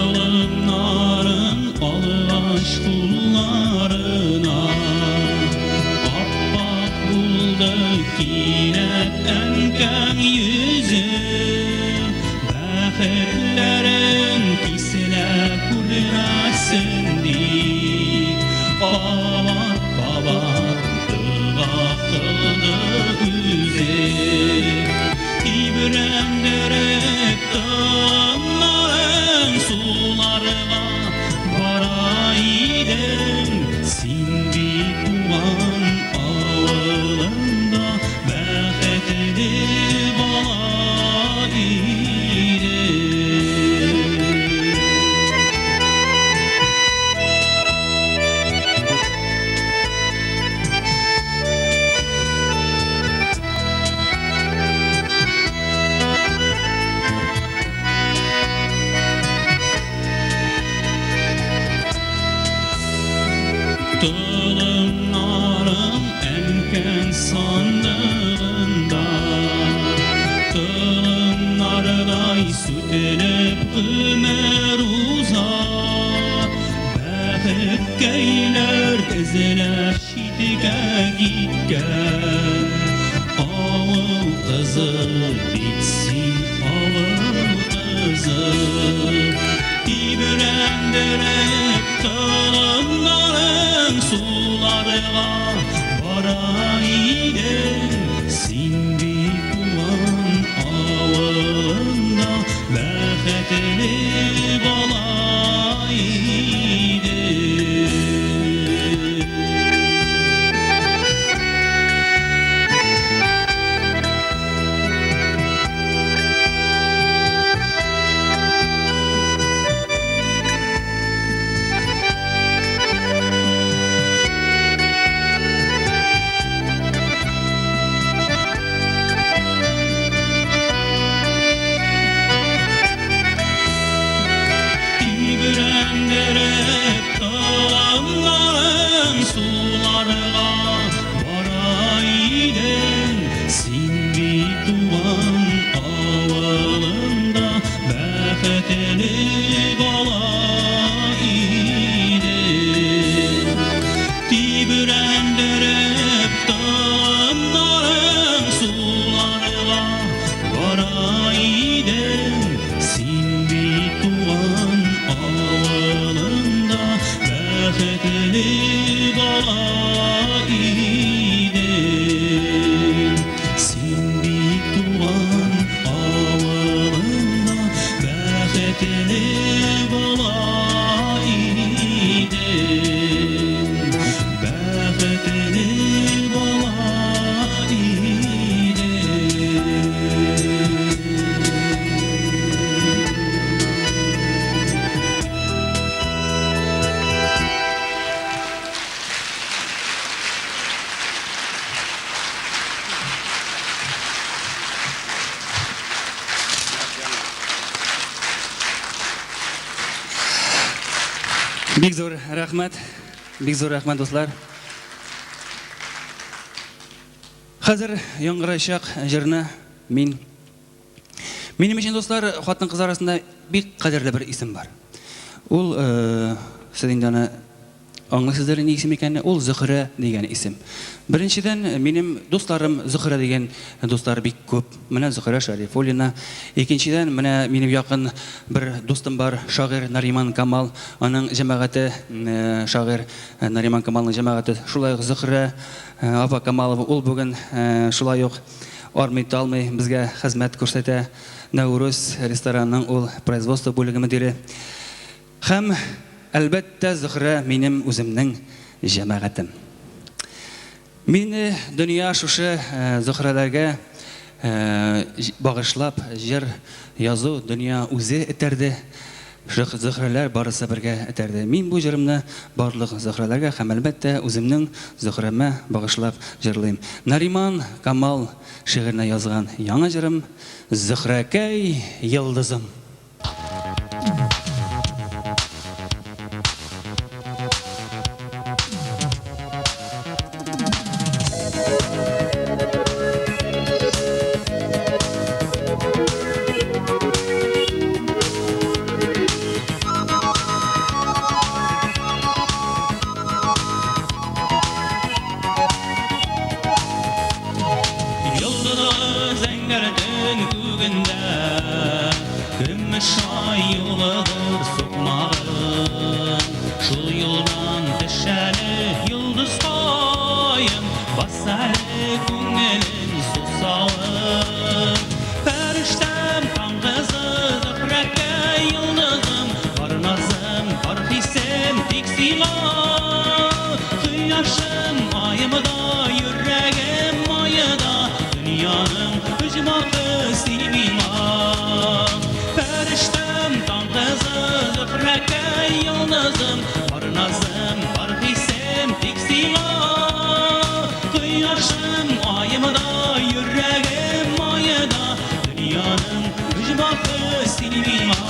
Толымнарын алгач кулларына, Аппак булды кинәт әнкәң йөзе. Бәхетләрең киселә күрмәсен дип, Кабат-кабат дога кылды үзе. Тибрәндереп толымнарың суларга бара идең. Син бит туган авылыңда бәхетле бала идең. Толымнарың әнкәң сандыгында, Толымнардай сүтелеп гомер уза. Бәхеткәйләр эзләп читкә киткән Авыл кызы бит син, авыл кызы. Тибрәндереп толымнарың суларга бара идең. Син бит туган авылыңда бәхетле бала идең. Тибрәндереп толымнарың суларга бара идең. Син бит туган авылыңда бәхетле бала идең. Тибрәндереп Бик зур рәхмәт. Бик зур рәхмәт, дуслар. Хәзер яңгырайчак җырны мин Минем өчен, дуслар, хатын-кыз арасында бик кадерле бер исем бар. Ул, э, сез инде аны аңлыйсыздыр нинди исем икәнне, ул Зөхрә дигән исем. Беренчедән, минем дусларым Зөхрә дигән дуслар бик күп. Менә Зөхрә Шәрифуллина. Икенчедән, менә минем якын бер дустым бар, шагыйрь Нариман Камал. Аның җәмәгате, шагыйрь Нариман Камалның җәмәгате шулай ук Зөхрә апа Камалова. Ул бүген шулай ук армый-талмый безгә хезмәт күрсәтә. Нәүрүз ресторанының ул производство бүлеге мөдире. Һәм, әлбәттә, Зөхрә минем үземнең җәмәгатем. Мине дөнья шушы Зөхрәләргә багышлап җыр язу дөнья үзе этәрде. Зөхрәләр барысы бергә этәрде. Мин бу җырымны барлык Зөхрәләргә һәм, әлбәттә, үземнең Зөхрәмә багышлап җырлыйм. Нариман Камал шигыренә язган яңа җырым Зөхрәкәй йолдызым. Йолдызлы зәңгәр төн күгендә Көмеш ай юлыдыр сукмагым. Шул юлдан төш әле, йолдызкаем, Бас әле күңелем сусавын. Фәрештәм, таң кызы, Зөһрәкәй йолдызым, Бар назым, бар хисем тик сиңа. Кояшым, аем да, йөрәгем мае да, Дөньяның оҗмахы син миңа. Фәрештәм, таң кызы, Зөһрәкәй йолдызым, Бар назым, бар хисем тик сиңа. Кояшым, аем да, йөрәгем мае да, Дөньяның оҗмахы син миңа.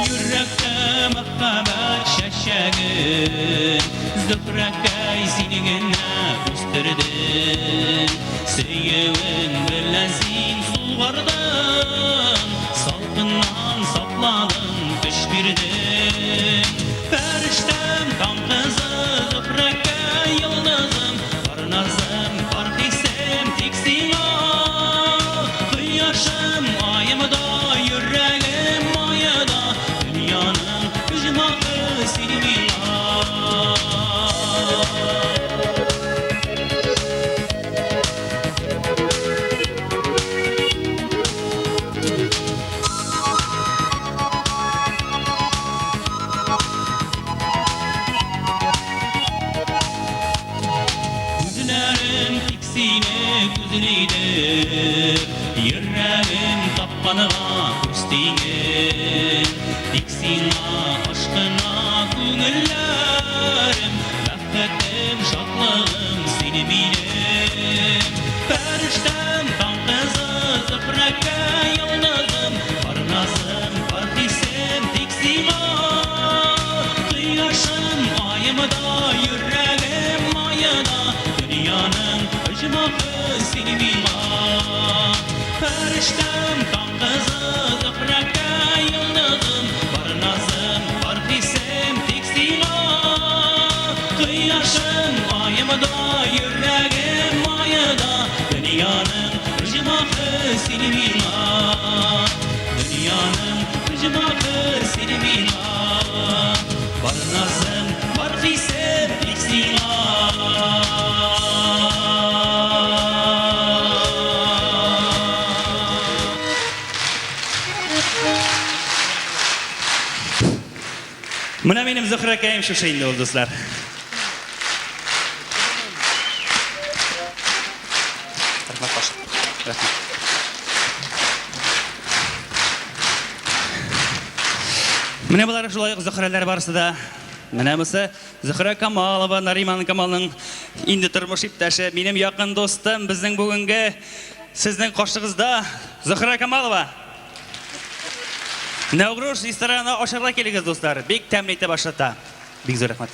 Йөрәктә мәхәббәт чәчәген Зөһрәкәй син генә үстердең. Сөюең белән син сугардың, Салкыннан сакладың, көч бирдең. Фәрештәм, таң кызы, Зөһрәкәй йолдызым, Бар назым, бар хисем тик сиңа. Кояшым, аем да, йөрәгем мае да, Дөньяның оҗмахы син миңа. Күзләрем тик сине күзлидер, Йөрәгем тапканга үз тиңен. Тик сиңа ашкына күңелләрем, Бәхетем, шатлыгым син минем. Фәрештәм, таң кызы, Зөһрәкәй йолдызым, Бар назым, бар хисем тик сиңа. Кояшым, аем да, йөрәгем мае да, Дөньяның оҗмахы син миңа. Фәрештәм, таң кызы, Зөһрәкәй йолдызым, Бар назым, бар хисем тик сиңа. Кояшым, аем да, йөрәгем мае да, Дөньяның оҗмахы син миңа. Дөньяның оҗмахы син миңа. Бар назым, бар хисем тик сиңа. Менә минем Зөһрәкәем шушы инде ул, дуслар. Рәхмәт, баш. Рәхмәт. Менә болар шулай ук Зөһрәләр барысы да. Менә бусы Зөһрә Камалова, Нариман Камалның инде тормыш иптәше, минем якын дустым, безнең бүгенге сезнең каршыгызда Зөһрә Камалова. Нәүрүз ресторанына ашарга килегез, дуслар. Бик тәмле итеп ашата. Бик зур рәхмәт.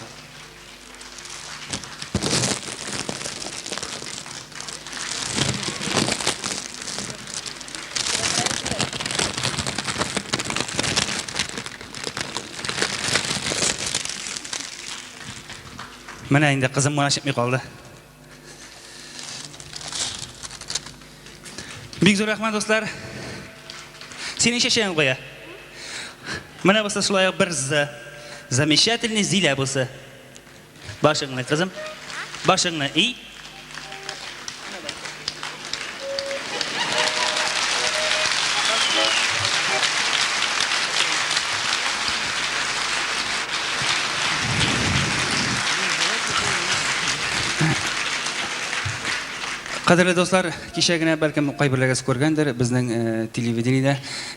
Менә инде кызым гына чыкмый калды. Бик зур рәхмәт, дуслар. Синең чәчәгең кая? Менә бусы шулай ук бер з. Замечательный Зилә бусы. Башыңны, кызым. Башыңны и. Кадерле дуслар, кичә генә бәлкем кайберләрегез күргәндер, безнең телевидениедә,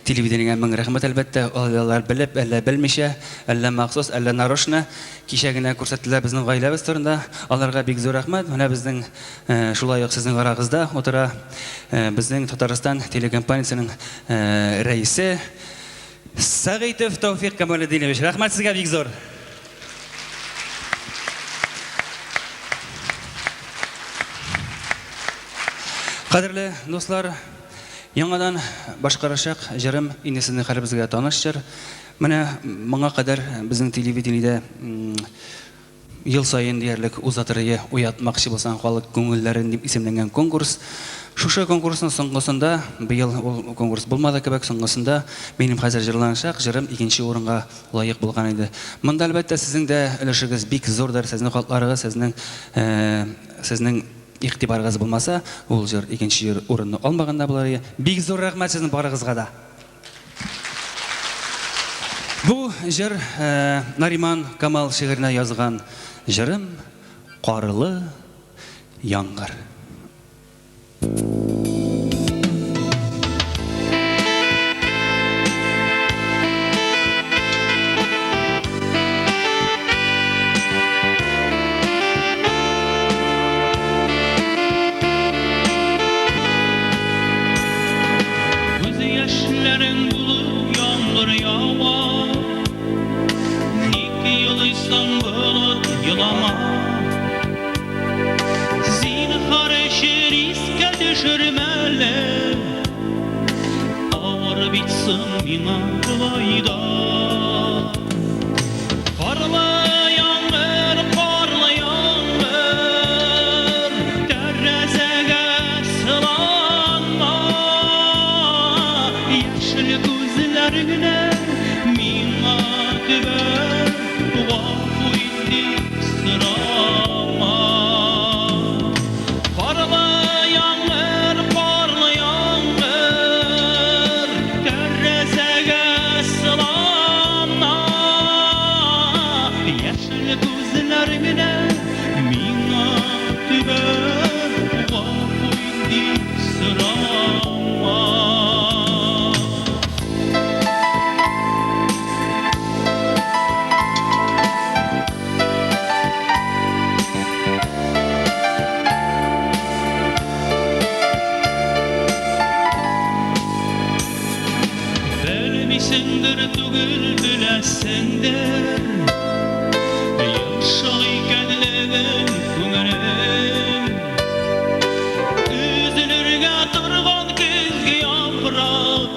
телевидениегә мең рәхмәт әлбәттә, алар белеп, әллә белмичә, әллә махсус, әллә нарочно кичә генә күрсәттеләр безнең гаиләбез турында. Аларга бик зур рәхмәт. Менә безнең шулай ук сезнең арагызда утыра безнең Татарстан телекомпаниясенең рәисе Сәгыйтов Тәүфик Камалетдинович. Рәхмәт сезгә бик зур. Кадерле дуслар, яңадан башкарачак җырым инде сезнең һәрберегезгә таныш җыр. Менә моңа кадәр безнең телевидениедә ел саен диярлек уза торые Уятмакчы булсаң халык күңелләрен дип исемләнгән конкурс. Шушы конкурсның соңгысында, быел ул конкурс булмады кебек, соңгысында минем хәзер җырланачак җырым икенче урынга лаек булган иде. Монда, әлбәттә, сезнең дә өлешегез бик зурдыр, сезнең хатларыгыз, сезнең сезнең игътибарыгыз булмаса, ул җыр икенче урынны алмаган да булыр иде. Бик зур рәхмәт сезнең барыгызга да. Бу җыр Нариман Камал шигыренә язган җырым Карлы яңгыр. Күз яшьләрең булып яңгыр ява. Ник елыйсың, болыт, елама. Зинһар өчен искә төшермә әле. Авыр бит соң миңа болай да. Карлы яңгыр, карлы яңгыр, тәрәзәгә сыланма. Яшел күзләреңне миңа төбәп, гафу ит дип сорама. Карлы яңгыр, карлы яңгыр, тәрәзәгә сыланма. Яшел күзләреңне миңа төбәп, гафу ит дип сорама. Белмисеңдер түгел, беләсеңдер, йомшак икәнлеген күңелем. Өзелергә торган көзге яфрак,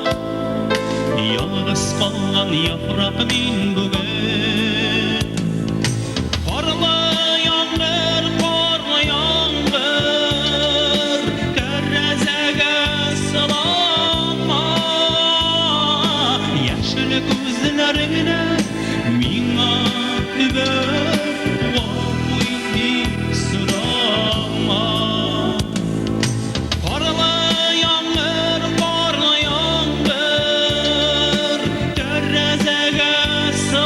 ялгыз калган яфрак мин бүген. Карлы яңгыр, карлы яңгыр, тәрәзәгә сыланма. Яшел күзләреңне миңа төбәп, гафу ит дип сорама. Карлы яңгыр, карлы яңгыр, тәрәзәгә сыланма.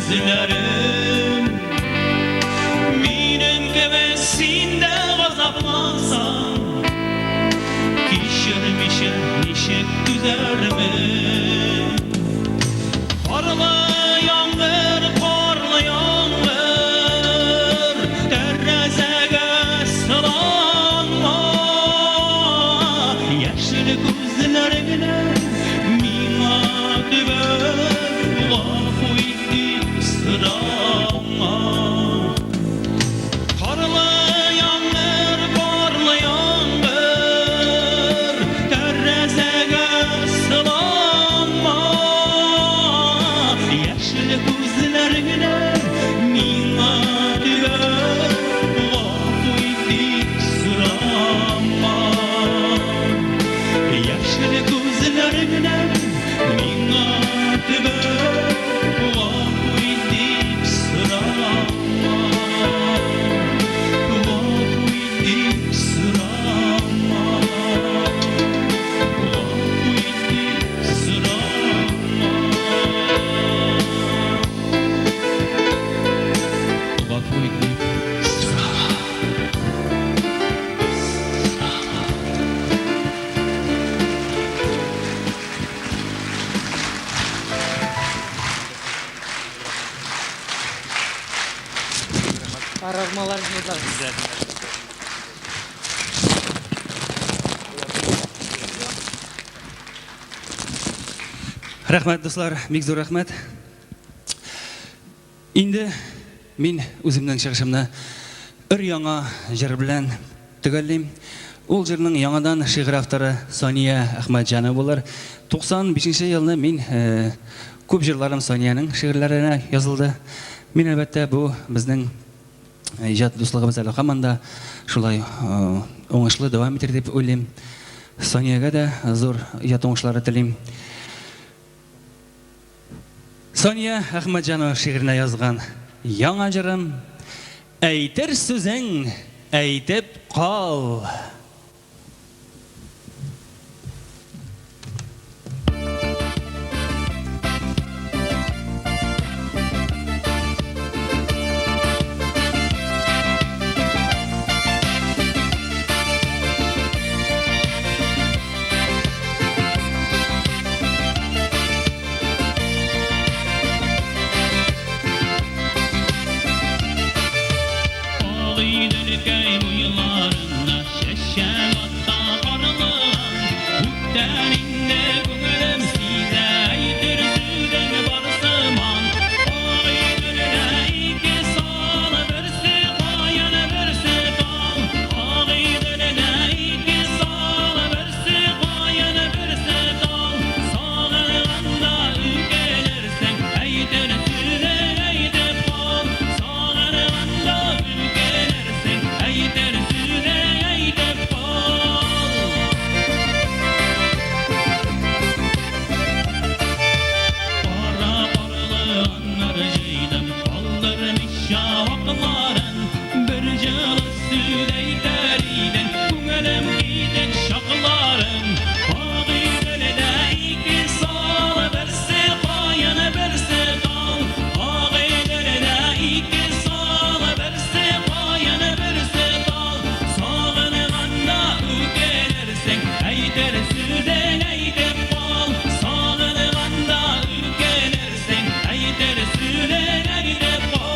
күзләрем. Минем кебек син дә газаплансаң, кичермичә ничек түзәрмен? Карлы яңгыр, карлы яңгыр, тәрәзәгә сыланма. Яшел күзләреңне миңа төбәп, гафу ит дип сорама. Карлы яңгыр, карлы яңгыр, тәрәзәгә сыланма. Яшел күзләреңне миңа төбәп, гафу ит дип сорама. Яшел күзләреңне миңа төбәп, гафу ит дип сорама. Гафу ит дип сорама. Гафу ит дип сорама. Гафу ит дип сорама. Карармалар җырлар. Рәхмәт, дуслар, бик зур рәхмәт. Инде мин үземнең чыгышымны өр-яңа җыр белән төгәллим. Ул җырның яңадан шигырь авторы Сания Әхмәтҗанова булыр. 95 елны мин күп җырларым Саниянең шигырьләренә язылды. Мин, әлбәттә, бу безнең иҗат дуслыгыбыз әле һаман да шулай уңышлы дәвам итер дип уйлыйм. Саниягә дә зур иҗат уңышлары телим. Сания Әхмәтҗанова шигыренә язган яңа җырым Әйтер сүзең әйтеп кал. Агыйделкәй буйларында чәчәк ата карлыган. Күптән инде күңелем сизә, әйтер сүзең бар сыман. Агыйделдә ике сал, берсе каен, берсе тал. Агыйделдә ике сал, берсе каен, берсе тал. Сагынганда үкелерсең, әйтер сүзең әйтеп кал. Сагынганда үкелерсең, әйтер сүзең әйтеп кал. Кара карлыганнар җыйдым, калдырмыйча вакларын. Бер җылы сүз әйтер идең, күңелем китек чакларын. Агыйделдә ике сал, берсе каен, берсе тал. Агыйделдә ике сал, берсе каен, берсе тал. Сагынганда үкелерсең, әйтер сүзең әйтеп кал. Сагынганда үкелерсең, әйтер сүзең әйтеп кал.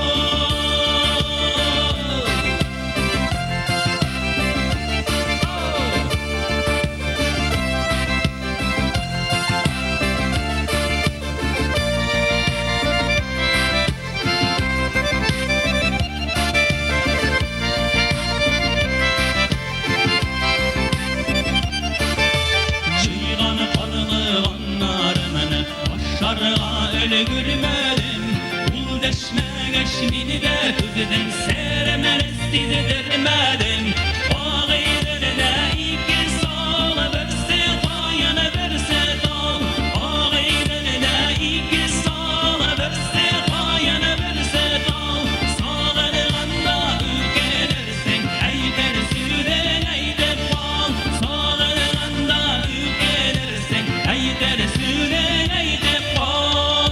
Җыйган карлыганнарымны ашарга өлгермәдем. Ул дәшмәгәч, мин дә түздем, серемне сиздермәдем. Агыйделдә ике сал, берсе каен, берсе тал. Агыйделдә ике сал, берсе каен, берсе тал. Сагынганда үкелерсең, әйтер сүзең әйтеп кал. Сагынганда үкелерсең, әйтер сүзең әйтеп кал.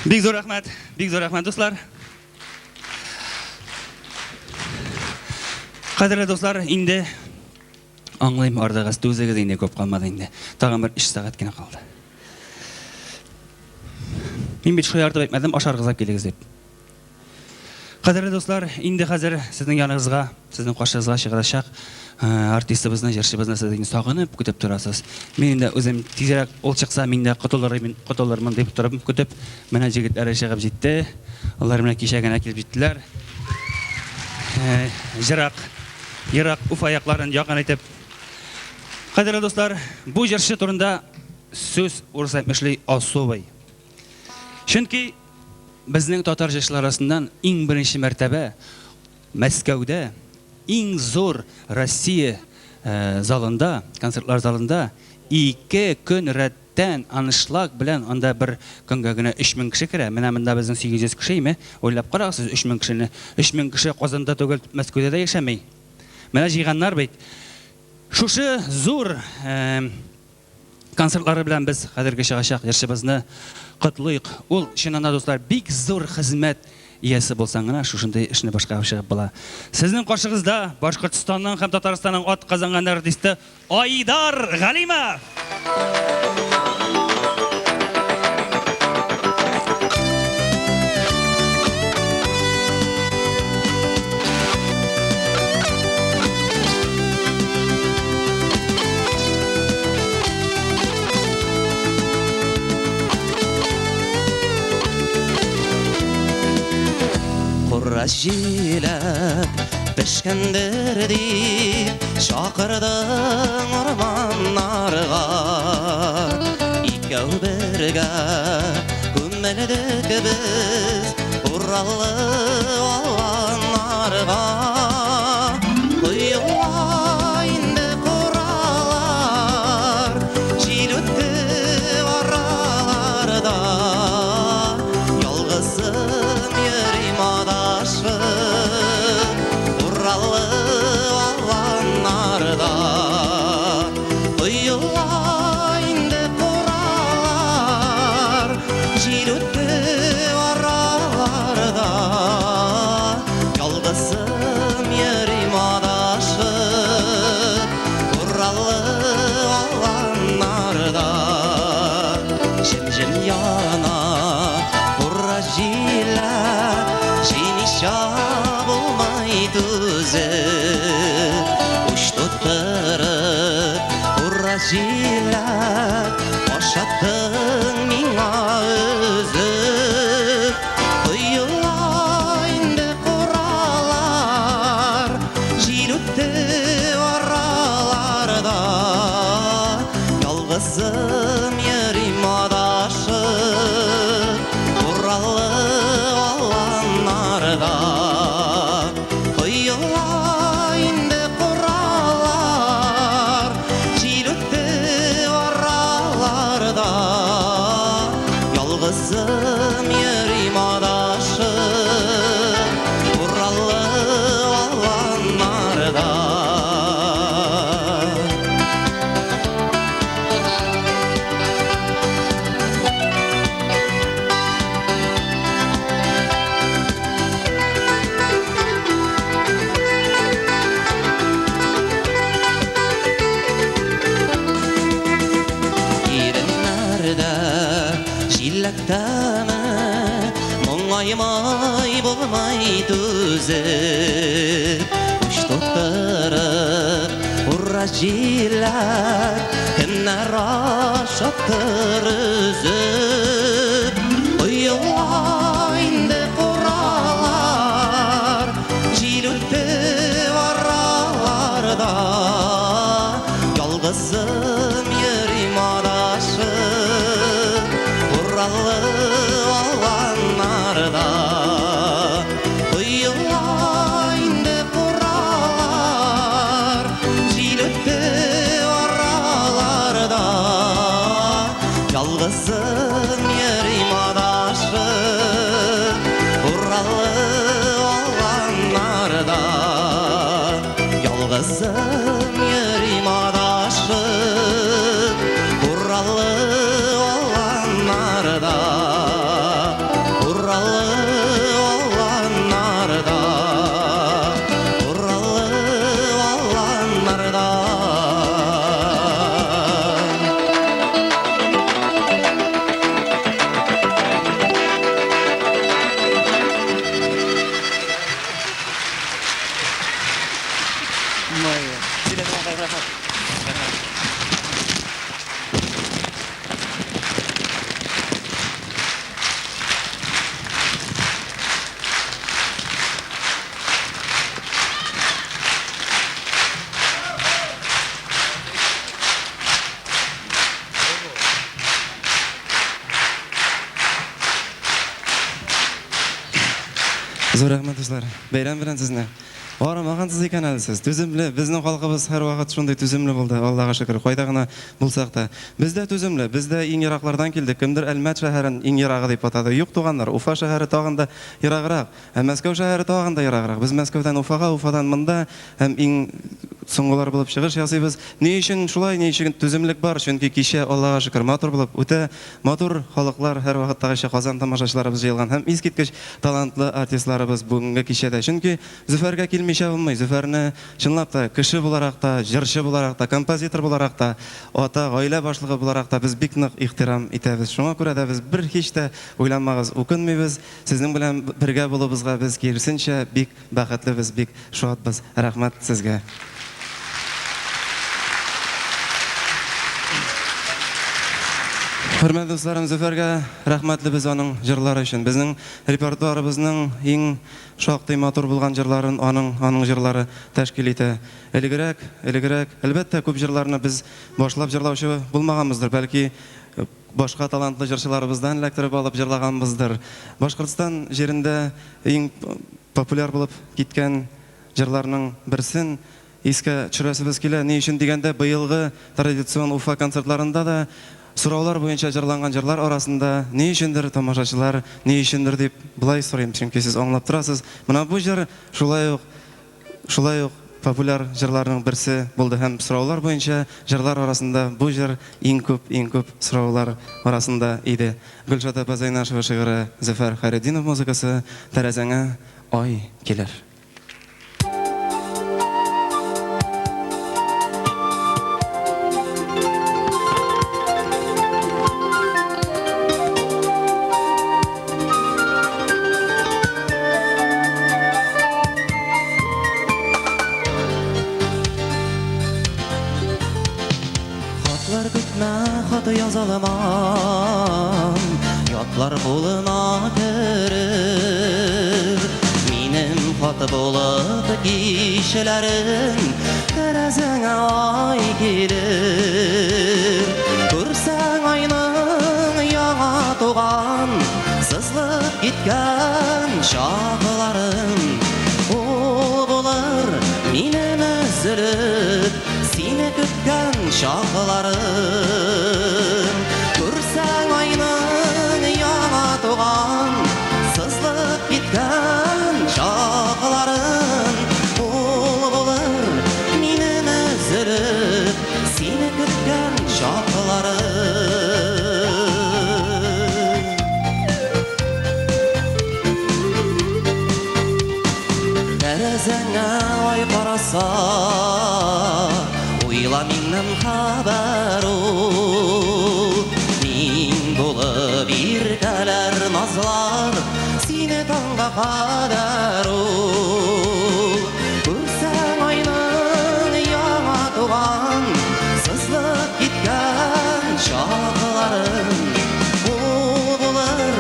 Бик зур рәхмәт, бик зур рәхмәт, дуслар. Кадерле дуслар, инде аңлыйм, ардыгыз, түзегез инде, күп калмады инде. Тагын бер 3 сәгать кенә калды. Мин бит шаяртып әйтмәдем, ашарыгызга килегез дип. Кадерле дуслар, инде хәзер сезнең яныгызга, сезнең каршыгызга чыгарачак э, артистыбызны, җырчыбызны сез инде сагынып көтеп торасыз. Мин инде үзем тизрәк ул чыкса, мин дә котылырмын, котылырмын дип торып көтеп, менә җегетләре чыгып җитте. Алар менә кичә генә килеп җиттеләр. Э, җырак, ерак Уфа якларын якын итеп. Кадерле дуслар, бу җырчы турында сүз урыс әйтмешли особый. Чөнки Безнең татар җырчылар арасыннан иң беренче мәртәбә Мәскәүдә иң зур Россия залында, концертлар залында ике көн рәттән аншлаг белән, анда бер көнгә генә 3000 кеше керә, менә монда безнең 800 кеше име, уйлап карагыз сез 3000 кешене, 3000 кеше Казанда түгел, Мәскәүдә дә яшәми. Менә җыйганнар бит. Шушы зур Концертлары белән без хәзерге чыгачак җырчыбызны котлыйк. Ул, чыннан да, дуслар, бик зур хезмәт иясе булсаң гына шушындый эшне башкарып чыгып була. Сезнең каршыгызда Башкортстанның һәм Татарстанның атказанган артисты Айдар Галимов! Кура җиләк пешкәндер дип чакырдың урманнарга. Икәү бергә күмелдек без Ураллы аланнарга. Коела инде куралар, җил үтте араларда. Ялгызым йөрим адашып, Ураллы аланнарда. Коела инде куралар, җил үтте араларда. Ялгызым йөрим адашып, Ураллы аланнарда. Җем-җем яна кура җиләк, җыймыйча булмый түзеп. Уч тутырып кура җиләк, ашаттың миңа өзеп. Коела инде куралар, җил үтте араларда. Ялгызым йөрим адашып, Ураллы аланнарда. Коела инде куралар, җил үтте араларда. Ялгызым йөрим адашып, Ураллы аланнарда. Иреннәрдә җиләк тәме, моңаймай булмай түзеп. Уч тутырып, ура җиләк, кемнәр ашаттыр өзеп. Коела инде куралар, җил үтте араларда. Ялгызым йөрим адашып, Ураллы аланнарда. Коела инде куралар, җил үтте араларда. Ялгызым йөрим адашып, Ураллы аланнарда. Ялгызым йөрим адашып, Ураллы аланнарда. Зур рәхмәт, дуслар. Бәйрәм белән сезне. Арымагансыз икән әле сез. Түземле. Безнең халкыбыз һәрвакыт шундый түземле булды, Аллага шөкер. Кайда гына булсак та. Без дә түземле. Без дә иң ераклардан килдек. Кемдер Әлмәт шәһәрен иң ерагы дип атады. Юк, туганнар, Уфа шәһәре тагын да ераграк. Ә Мәскәү шәһәре тагын да ераграк. Без Мәскәүдән Уфага, Уфадан монда һәм иң соңгылар булып чыгыш ясыйбыз. Ни өчен шулай, ни өчен түземлек бар? Чөнки кичә, Аллага шөкер, матур булып үтә. Матур халыклар, һәрвакыттагыча Казан тамашачыларыбыз җыелган һәм искиткеч талантлы артистларыбыз бүгенге кичәдә. Чөнки Зөфәргә килмичә булмый. Зөфәрне, чынлап та, кеше буларак та, җырчы буларак та, композитор буларак та, ата, гаилә башлыгы буларак та без бик нык ихтирам итәбез. Шуңа күрә дә без бер һич тә уйланмагыз, үкенмибез. Сезнең белән бергә булуыбызга без, киресенчә, бик бәхетлебез, бик шатбыз. Рәхмәт сезгә. Хөрмәтле дусларым, Зөфәргә рәхмәтлебез аның җырлары өчен. Безнең репертуарыбызның иң шактый матур булган җырларын аның аның җырлары тәшкил итә. Элегрәк, элегрәк, әлбәттә, күп җырларны без башлап җырлаучы булмаганбыздыр, бәлки, башка талантлы җырчыларыбыздан эләктереп алып җырлаганбыздыр. Башкортстан җирендә иң популяр булып киткән җырларның берсен искә төшерәсебез килә. Ни өчен дигәндә, быелгы традицион Уфа концертларында да сораулар буенча җырланган җырлар арасында ни өчендер тамашачылар ни өчендер дип болай сорыйм, чөнки сез аңлап торасыз, менә бу җыр шулай ук шулай ук популяр җырларның берсе булды һәм сораулар буенча җырлар арасында бу җыр иң күп иң күп сораулар арасында иде. Гөлшат апа Зәйнашева шигыре, Зөфәр Хәйретдинов музыкасы, Тәрәзәңә ай килер. Хатлар көтмә, хат язалмам, Ятлар кулына керер. Минем хат булып кичләрен Тәрәзәңә ай килер. Күрсәң айның яңа туган, Сызылып киткән чакларын, Ул булыр минем өзелеп Сине көткән чакларым. Күрсәң айның яңа туган, Сызылып киткән чакларын, Ул булыр минем өзелеп Сине көткән чакларым. Тәрәзәңә ай караса, Уйла миннән хәбәр ул. Мин булып иркәләр, назлар Сине таңга кадәр ул. Күрсәң айның яңа туган, Сызылып киткән чакларын, Ул булыр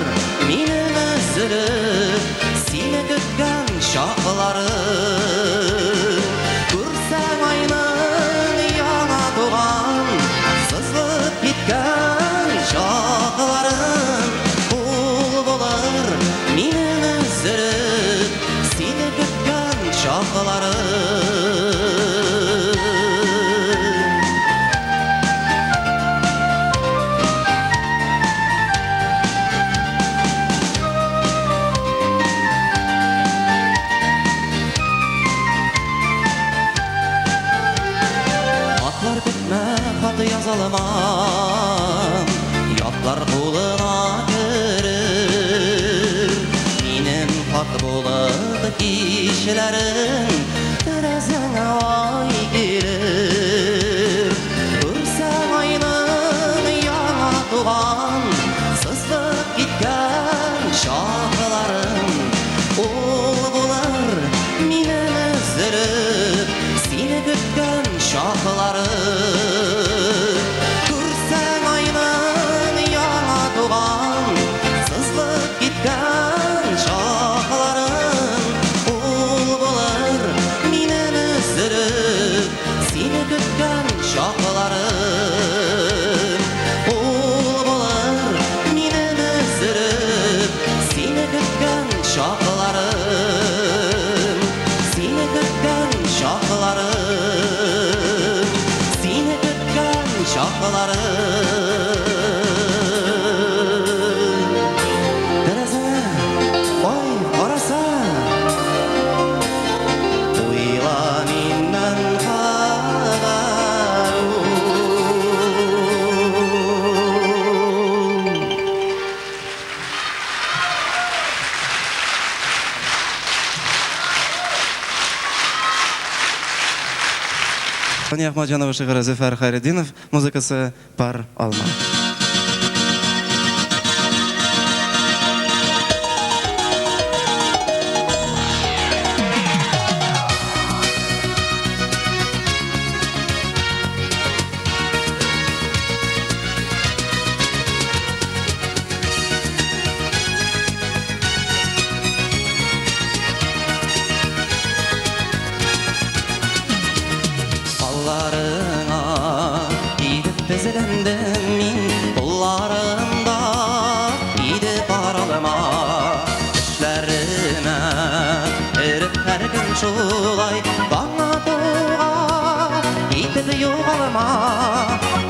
минем өзелеп Сине көткән чакларым. Күрсәң айның яңа туган, Сызылып киткән чакларын, Ул булыр минем өзелеп Сине көткән Сания Әхмәтҗанова шигыре, Зөфәр Хәйретдинов музыкасы Пар алма. Алларыңа китеп тезләндем мин, кулларымда иде каралма. Төшләремә кереп һәр көн шулай таң атуга китеп югалма.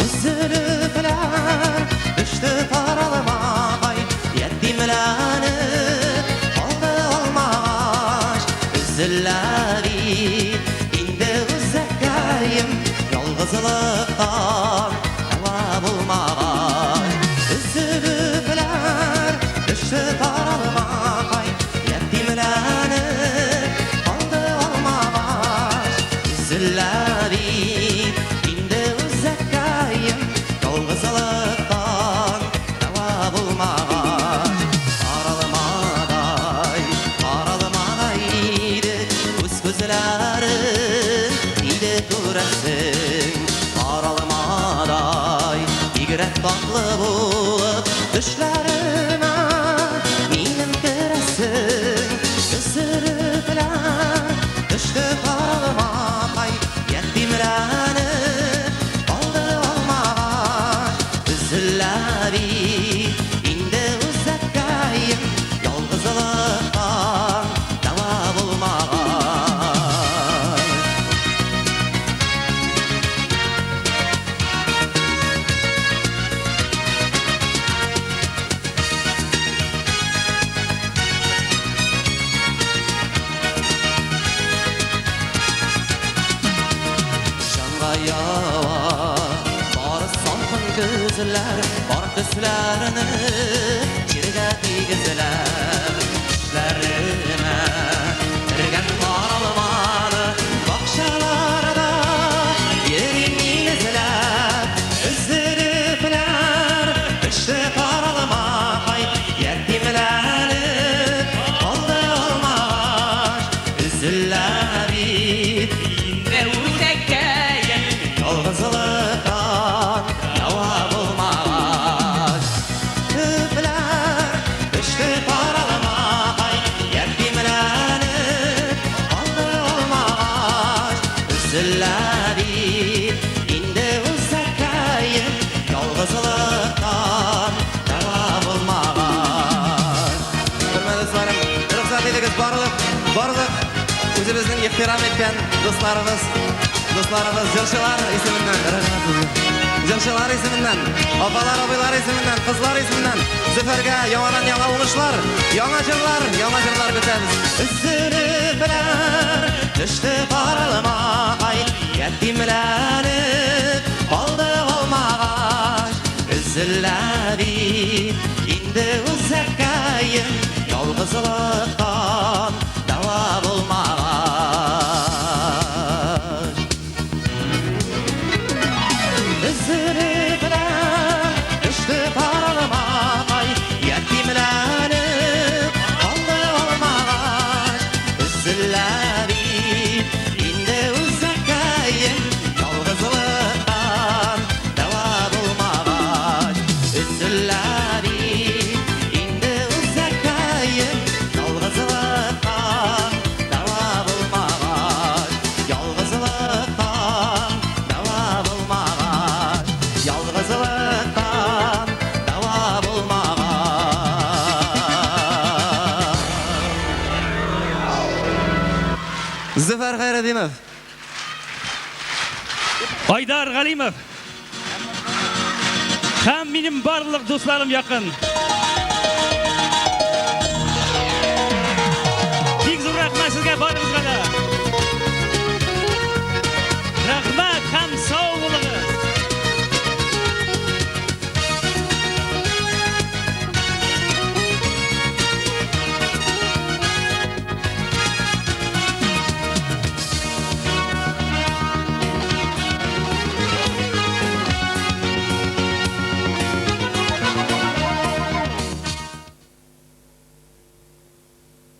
Өзелепләр төште таралмагай, ятимләнеп калды алмагач. Өзелә бит инде үзәккәем, ялгызлыктан дәва булмагач. Өзелепләр төште таралмагай, ятимләнеп калды алмагач. Өзелә бит инде үзәккәем, ялгызлыктан дәва булмагач. Каралмадай, каралмагай иде үз күзләрен, иде күрәсең. Каралмадай, бигрәк татлы булып төшләремә минем керәсең. Өзелепләр төште каралмагай, ятимләнеп калды алмагач. Өзелә бит инде үзәккәем, ялгызлыктан дәва булмагач. Җанга ява бары салкын күзләр, бар төсләрне җиргә тигезләр. Төшләремә кергән каралманы бакчаларда йөрим мин эзләп. Өзелепләр төште каралмакай, ятимләнеп калды алмагач. Өзелә бит инде үзәккәем, ялгызлыктан дәва булмагач. Төпләр төште каралмакай, ятимләнеп калды алмагач. Өзелә бит инде үзәккәем, ялгызлыктан дәва булмагач. Хөрмәтле дусларым, рөхсәт итегез, барлык, барлык үзебезнең ихтирам иткән дусларыбыз, дусларыбыз, җырчылар исеменнән, рәхмәт сезгә. Җырчылар исеменнән, апалар, абыйлар исеменнән, кызлар исеменнән Зөфәргә яңадан яңа уңышлар, яңа җырлар, яңа җырлар көтәбез. Өзелепләр төште каралмагай, ятимләнеп калды алмагач. Өзелә бит инде үзәккәем, ялгызлыктан дәва булмагач. Өзелепләр төште каралмагай, ятимләнеп калды алмагач. Өзелә бит инде үзәккәем, ялгызлыктан дәва булмагач. Өзелә бит инде үзәккәем, ялгызлыктан дәва булмагач. Ялгызлыктан дәва булмагач. Ялгызлыктан дәва булмагач. Зөфәр Хәйретдинов. Айдар Галимов. Һәм минем барлык дусларым якын.